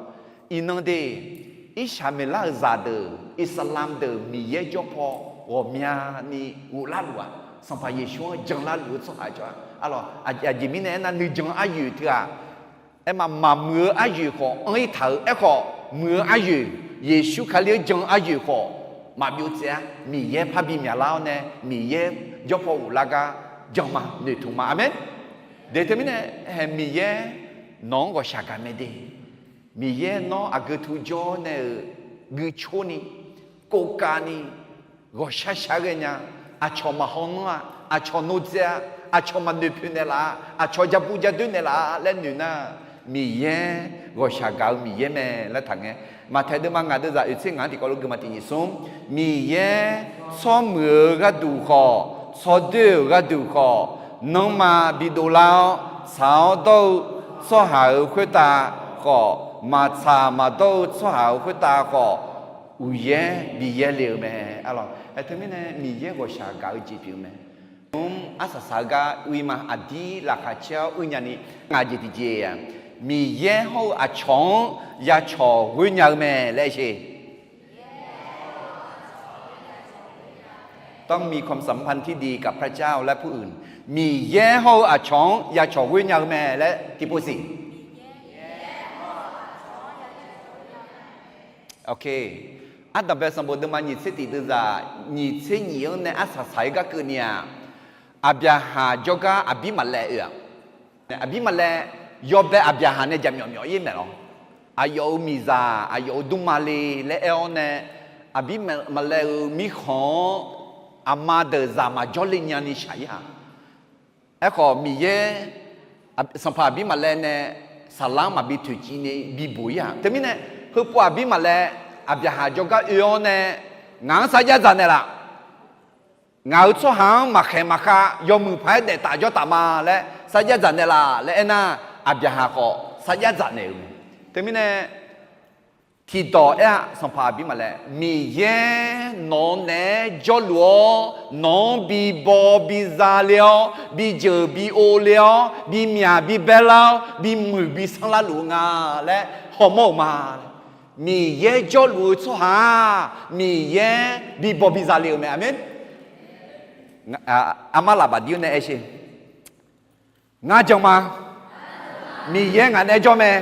Iqnan de, Irsaqmeqlar-euq zaqdeuq, Iqsaqlamq deuq Miqyaer jawr paw ghawqmyani ghoflar luf-aq, Sanqpaq Yeqsur-anr janlar luf-eu tsawrhaq jawr-a arlawq. Aqjeq mirnae aernar, nuijan aryoeq teughaq aerma maqmuiq-eu aryoeq khawf anr-ir taq-euq aerkhawf, muiq-eu aryoeq, Yeqsur Kali-anr jan-eu aryoeq khawf maqbyov tsaev-ar. Miqyaer parbi myaqlar-awr nae Miqyaer jawr paw ghoflar gar jan ma, noeqtmq ma. Aqmeq. De teumirnae hae Miqyaer nawq-anr ghawqshaq gaq mae de. Miqyaer nawr aqgeu tu jawr nae-euq guicorni, kovkavni, ghawqshar shar ghae nya, aqcawq maqhaw nanr-a, aqcawq nodzae-a, aqcawq maqnoeq poeq naeqlaf-a, aqcawq ja bu ja doer naeqlaf-a laer noeq nar, Miqyaer ghawqshaq gaq-eu Miqyaer mae laer taqngae. Maqtaeq deuvma ngaq deuvzaq oeq tser ngaq-anr tiqkawv lof gui ma tiqnyif smr. Miqyaer tsawrmuiq-eu gharduq khawf, tsawrdoer-euq gharduq khawf, nanrma bidov lar-awr tsaq-awr dawr-eu tsawrhaq-euq khoertav khawf, maqtsaq maqdawr-eu tsawrhaq-euq khoertav khawf, uqyaer bi yaerle-eu mae. Arlawq, aer teumirnae Miqyaer ghawqshaq gaq-eu jeq pyeuf-eu mae. Mr arsaq saq-eu gar uiq ma, aqdir laqkhaq caer-awr uiq nyani, ngaq jeq tiqjeq-aq, Miqyaer hawr-eu aqcawq-anr ya cawq ghoer nya-eu mae laer sher. ต้องมีความสัมพันธ์ที่ดีกับพระเจ้าและผู้อื่น Miqyaer hawr-eu aqcawq-anr ya cawq ghoer nya-eu mae laer tiqpov siq. Ardanqbae sanqbof deuvma nyiq tser tiq deuvzaq nyiq tser nyiq-anr nae arsaq saq-aer gar keuvni-aq, Aqbyaqhaq jawrgar Aqbirmaqlaev oe-aq, Aqbirmaqlaev yawbae Aqbyaqhaq nae jaqmyawf myawf-ir maeq lawr. Aqyawf-euq miqzaq aqyawf-euq dmrma le laer aer-awr nae, Aqbirmaqlaev-euq mirkhanq-anr aqma deuq zaq maqjawr le nyani shaq-ir-aq. Aerkhawf Miqyaer, Sanqpaq Aqbirmaqlaev nae saqlar-anr maqbi toeqciv ni bibuq-ir-aq. Teumirnae heupov Aqbirmaqlaev Aqbyaqhaq jawrgar oe-awr nae, ngaq-anr sarjax dzaq naeqlaf. Ngaq-euq tsawrhaq-anr maqkhaeq maqkhav yawmuiq paq-aer daef taf jawr taf ma laer sarjax dzaq naeqlaf laer aernar, Aqbyaqhaq khawf sarjax dzaq naeq-euq mae. Teumirnae, tiqdawq aer-aq, Sanqpaq Aqbir Maqlaer, Miqyaer nawq-eu naeq-aer jawrluf-awr, nawq-anr bi baw bi zale-awr, bi jeuq bi o le-awr, bi myaq bi baerlar-awr, bi muiq bi sanrlar luf-eu nga laer hawmawr-euq ma. Miqyaer jawrluf-eu tsawrhaq-aq, Miqyaer bi baw bi zale-euq mae. Aqmeq. Armar lafbaf dir-awr nae aer sher. Ngar jan ma. Miqyaer ngaq naeq-aer jawr mae.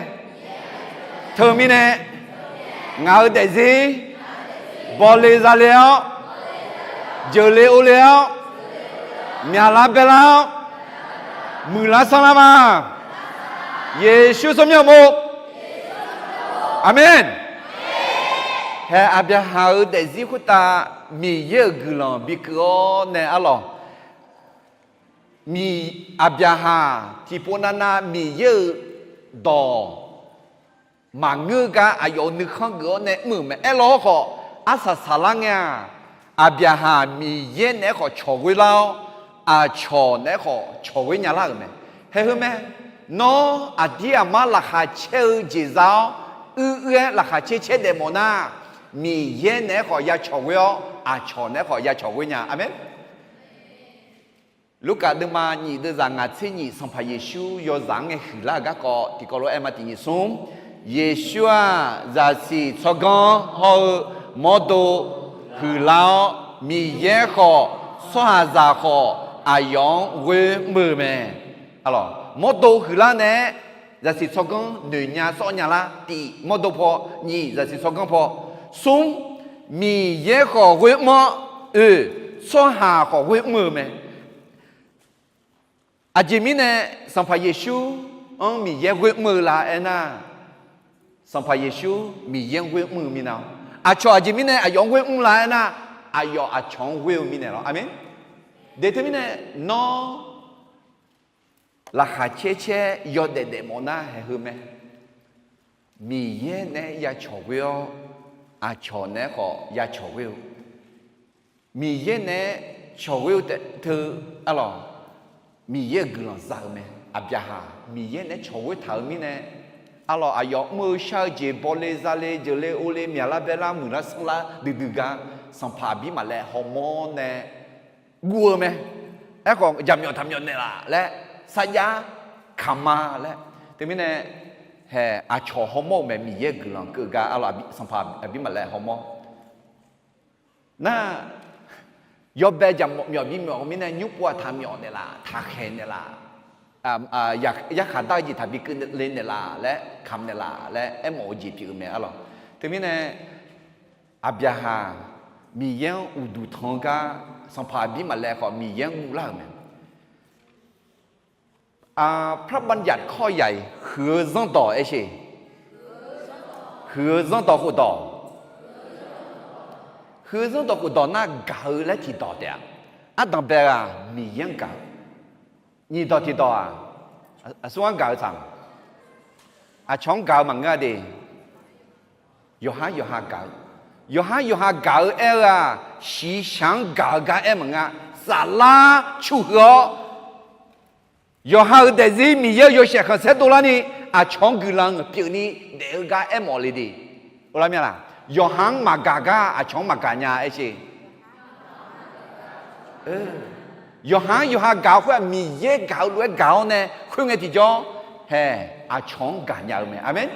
Teumirnae, ngaq-euq daefzir bawle zale-awr, jeuqle ovle-awr, myaqlar baerlar-awr, muiqlar sanrlar ma. Yeqsur tsawrmyanr mawr. Aqmeq. Haeq Aqbyaqhaq-euq daefzir khoertav Miqyaer-euq guiqlanq bikeuv-awr nae arlawq. Miq, Aqbyaqhaq tiqpov navnav Miqyaer-euq dawq maqngeur gar aqyawf-euq nuikhanr geuf-awr nae mr-euq mae. Aerlaw hawrkhawf, arsaq saqlar ngae-aq, Aqbyaqhaq Miqyaer naeq-aer khawf cawq ghoe lar-awr, aqcawq naeq-aer khawf cawq ghoe nya lar-euq mae. Haeq heu mae. Nawr aqdir aqmar laqkhaq caer-eu jeq za-awr, uir uir-aer laqkhaq caer caer daef mawf nar, Miqyaer naeq-aer khawf ya cawq ghoe-awr, aqcawq naeq-aer khawf ya cawq ghoe nya. Aqmeq. Lurkaf deuvma nyif deuvzaq ngaq tser nyif Sanqpaq Yeqsur yawzaq-anr ngae huiqlar-euq garkawv tiqkawv lof-aer ma tiq nyif smr. Yeqsur-aq, zaqsiq tsawrganr hawr-eu mawrdo huiqlar-awr, Miqyaer khawf tsawrhaqzaq khawf aqyawf-anr ghoer mr-eu mae. Mawrdo huiqlar nae-aer zaqsiq tsawrganr noeq nya sawr nya lar. Tiq mawrdo paw, nyif zaqsiq tsawrganr paw, smr Miqyaer khawf ghoer mr-awr, oe, tsawrhaq khawf ghoer mr-eu mae. Aqjeq mirnae Sanqpaq Yeqsur-anr Miqyaer ghoer mr-eu la aernar, Sanqpaq Yeqsur Miqyaer-anr ghoer mr-eu minav-awr, aqcawq aqjeq mirnae aqyawf-anr ghoer mr la aernar, aqyawf aqcawq-anr ghoer-eu mirnae lawr. Aqmeq. Deq teumirnae nawr laqkhaq caer caer yawdaef daef mawf nar haeq heu mae. Miqyaer naeq-aer ya cawq ghoe-awr, aqcawq naeq-aer khawf ya cawq ghoe-eu. Miqyaer naeq-aer cawq ghoe-eu taef teu arlawq, Miqyaer-euq guiqlanq za-eu mae. Aqbyaqhaq Miqyaer naeq-aer cawq ghoe taq-euq mirnae, arlawq aqyawf mr-eu shar-eu jeq bawle zale jeuqle ovle myaqlar baerlar muiqlar sanrlar duidui gar Sanqpaq Aqbir Maqlaer hawmawr nae guv-eu mae. Aerkhawf jaqmyawf taqmyawf naeqlaf laer sarjax kamq ma laer. Teumirnae haeq aqcawq hawmawr-euq mae. Miqyaer guiqlanq keuv gar arlawq Sanqpaq Aqbir Maqlaer hawmawr nar, yawbae jaqmyawf bimyawf-eu mirnae nymr pov-aq taqmyawf naeqlaf, taqkhaeq naeqlaf, yarkhaq dar-eu jeq taqbi keuvle naeqlaf laer kamq naeqlaf laer aermawf-eu jeq pyeuf-eu mae arlawq. Teumirnae Aqbyaqhaq Miqyaer-anr uqduq tanq-eu gar Sanqpaq Aqbir Maqlaer khawf Miqyaer-anr guvlar-euq mae. พระบัญญัติข้อใหญ่ huiq-eu zanrdawq aer sher. Huiq-eu zanrdawq khofdawq. Huiq-eu zanrdawq khofdawq nar gaq-eu laer tiqdawq taef-a. Ardanqbae-aq Miqyaer-anr gaq-eu. Nyiqdawq tiqdawq-aq, aqsur-anr gaq-eu tsaq, aqcawq-anr gaq-eu maqngeur-a de. Yawqhar yawqha gaq-eu, yawqhar yawqha gaq-eu aer-eu-aq, shiqshaq-anr gaq-eu gar aer maqngeur-a. Saflar cuqhuiq-awr, yawqha-euq daefzir Miqyaer-euq yawshaef khanqsaer dovlarni, aqcawq-anr guiqlanq pyeufni daef-eu gar aermawf le de. Or lar mir-a laq? Yawqha-anr maqgaq gar aqcawq-anr maqgaq nya aer sher. Yawqha-anr yawqha gaq-eu khoer-aq, Miqyaer gaq-eu lof-aer gaq-awr nae khoerngae tiqjawr haeq aqcawq-anr gaqnya-eu mae. Aqmeq.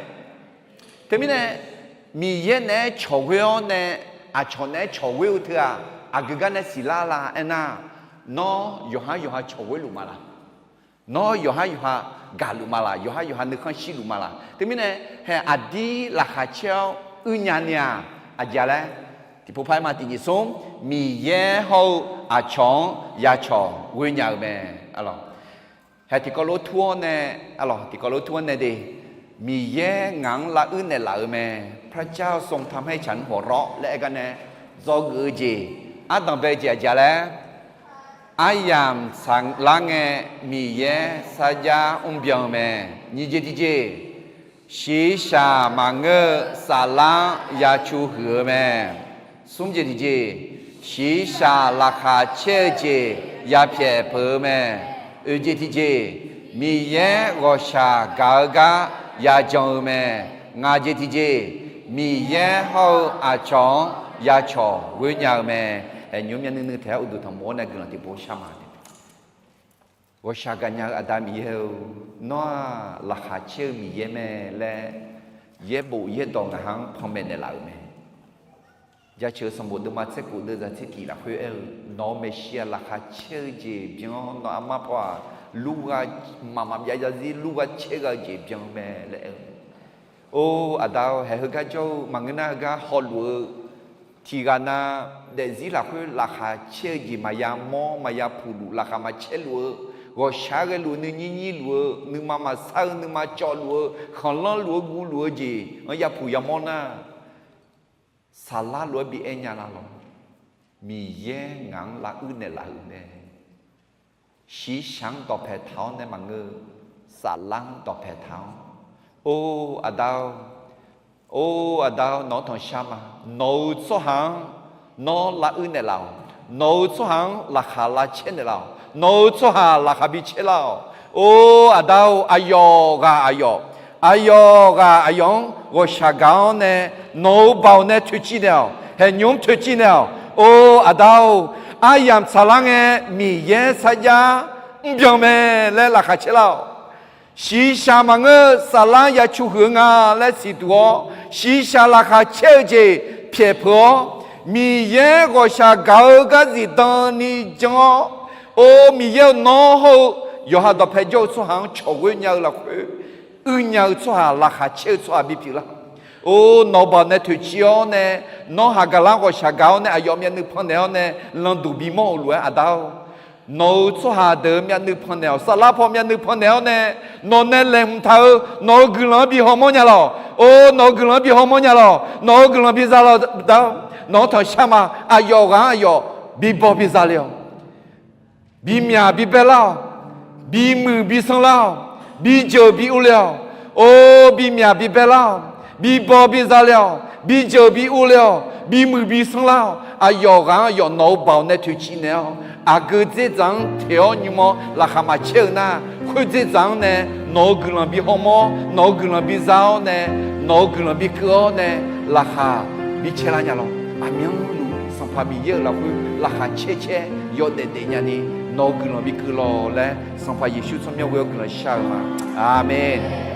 Teumirnae Miqyaer naeq-aer cawq ghoe-awr nae aqcawq naeq-aer cawq ghoe-eu teu-aq, aqgeu gar nae siqlar la aernar, nawr yawqha yawqha cawq ghoe luf ma laq? Nawr yawqha yawqha gaqluf ma laq? Yawqha yawqha nuikhanr shirluf ma laq? Teumirnae haeq aqdir laqkhaq caer-awr uirnya ni-aq, aqjeq-a laer, tiqpov par-aer ma tiqnyif smr, Miqyaer hawr-eu aqcawq-anr ya cawq ghoe nya-eu mae. Haeq tiqkawv lof tur-awr nae, arlawq tiqkawv lof tur-awr nae de, Miqyaer ngaq-anr lavuir naeqlaf-eu mae. พระเจ้าทรงทำให้ฉันหัวเราะ laer aer gar nae dzawgeuf-eu jeq, ardanqbae jeq aqjeq-a laer, aryamq tsaqlar ngae Miqyaer sarjax mrbyan-eu mae. Nyiq jeq tiqjeq, Shiqshaq maqngeur-eu saflar-anr ya cu huiq-eu mae. Smr jeq tiqjeq, shiqshaq laqkhaq caer-eu jeq ya pyaeq peuq-eu mae. Oeq jeq tiqjeq, Miqyaer ghawqshaq gaq-eu gar ya jan-eu mae. Ngaq jeq tiqjeq, Miqyaer hawr-eu aqcawq-anr ya cawq ghoer nya-eu mae. Haeqnymr myavnuiv nuiv taeq-aer uqduq tanqmof-awr nae guiqlanq tiqpov shar ma. Ghawqshaq gaqnya-eu Aqda Miqyaer-or, nawr-aq laqkhaq caer-eu Miqyaer mae laer yaerbof yaerdawq ngaq-anr panmaeq naeqlaf-euq mae. Jaceuq-eu sanqbof deuvma tser kof deuv zaq tser tiq lafkhoer aer-eu, nawq-euq maeqshi-aq laqkhaq caer-eu jeq byan-awr, nawq-euq armar paw-aq lurgha mqmaq maqbyav zarzir lurgha caergha-eu jeq byan-eu mae laer aer-eu. Or Aqda-or, haeq heugar jawr-eu maqngeur nar heugar hawluf-eu tiq ghaq na, daefzir lafkhoer laqkhaq caer-eu jeq maqya mawr maqya puq luf, laqkhaq maqcaer luf-eu, ghawqshaq-aer ghaeluf-eu nuinyir nyir luf-eu, nuima maqsar-eu nuima cawv luf-eu, khanqlanr luf-eu guv luf-eu jeq-anr ya puq ya mawr nar, saflar lof-aer bi aer nya la lawq. Miqyaer ngaq-anr lavuir naeqlaf-euq mae. Shiqshaq-anr dawqpaeq taq-awr nae maqngeur, saflar-anr dawqpaeq taq-awr. Or Aqda-or, or Aqda-or, nawq-anr tanqshar ma. Nawq-euq tsawrhaq-anr nawr lavuir naeqlaf-awq. Nawq-euq tsawrhaq-anr laqkhaq lavcaer naeqlaf-awq. Nawq-euq tsawrhaq laqkhaq bi caer lar-awq. Or Aqda-or, aqyawf ghaq aqyawf, aqyawf ghaq aqyawf-anr ghawqshaq gaq-awr nae, nawq-euq baoq nae toeqciv naeq-awq. Haeqnymr toeqciv naeq-awq. Or Aqda-or, aryamq tsaqlar ngae Miqyaer sarjax mrbyan mae laer laqkhaq caer lar-awq. Shiqshaq maqngeur-eu saflar ya cu huiq-eu nga laer siqduq-awr, shiqshaq laqkhaq caer-eu jeq pyaeq peuq-awr, Miqyaer ghawqshaq gaq-eu gar zifdan ni jan-awr, or Miqyaer-euq nawr hawr-eu yawqha dawqpae jawr-eu tsawrhaq-anr cawq ghoer nya-eu lafkhoer, uir nya-eu tsawrhaq, laqkhaq caer-eu tsawrhaq bipyeuf lar. Or nawq-euq baoq nae toeqciv-awr nae, nawr haqgaqlar ghawqshaq gaq-awr nae, aqyawf myavnuiv pannaeq-awr nae lanqduq bimawr-euq lof-aer Aqda-or, nawq-euq tsawrhaq deuq-eu myavnuiv pannaeq-awq. Saflar paw myavnuiv pannaeq-awr nae, nawq nae laeqhmq taq-eu nawq-euq guiqlanq-anr bi hawmawr nya lawq. Or nawq-euq guiqlanq-anr bi hawmawr nya lawq. Nawq-euq guiqlanq bi za lawq Aqda-or. Nawq-anr tanqshar ma. Aqyawf ghaq-anr aqyawf bi baw bi za le-awq. Bimyaq bi bae lar-awq. Bimuiq bi sanr lar-awq. Bijeuq bi urle-awq. Or bimyaq bi bae lar-awq. Bibaw bi za le-awq. Bijeuq bi urle-awq. Bimuiq bi sanr lar-awq. Aqyawf ghaq-anr aqyawf nawq-euq baoq nae toeqciv naeq-awr, aqgeu dzerdzaq-anr teq-awr nymr-awr laqkhaq maqcaer-eu nar, khoer dzerdzaq-anr nae nawq-euq guiqlanq bi hawmawr, nawq-euq guiqlanq bi za-awr nae, nawq-euq guiqlanq bi keuv-awr nae, laqkhaq bi caer lar nya lawq. Aqmyanluf Sanqpaq Miqyaer-euq lafkhoer laqkhaq caer caer yawdaef daef nyani, nawq-euq guiqlanq bi keuv lawq laer Sanqpaq Yeqsur tsawrmyanr ghoe-awr guiqlanq shar-eu ma. Aqmeq.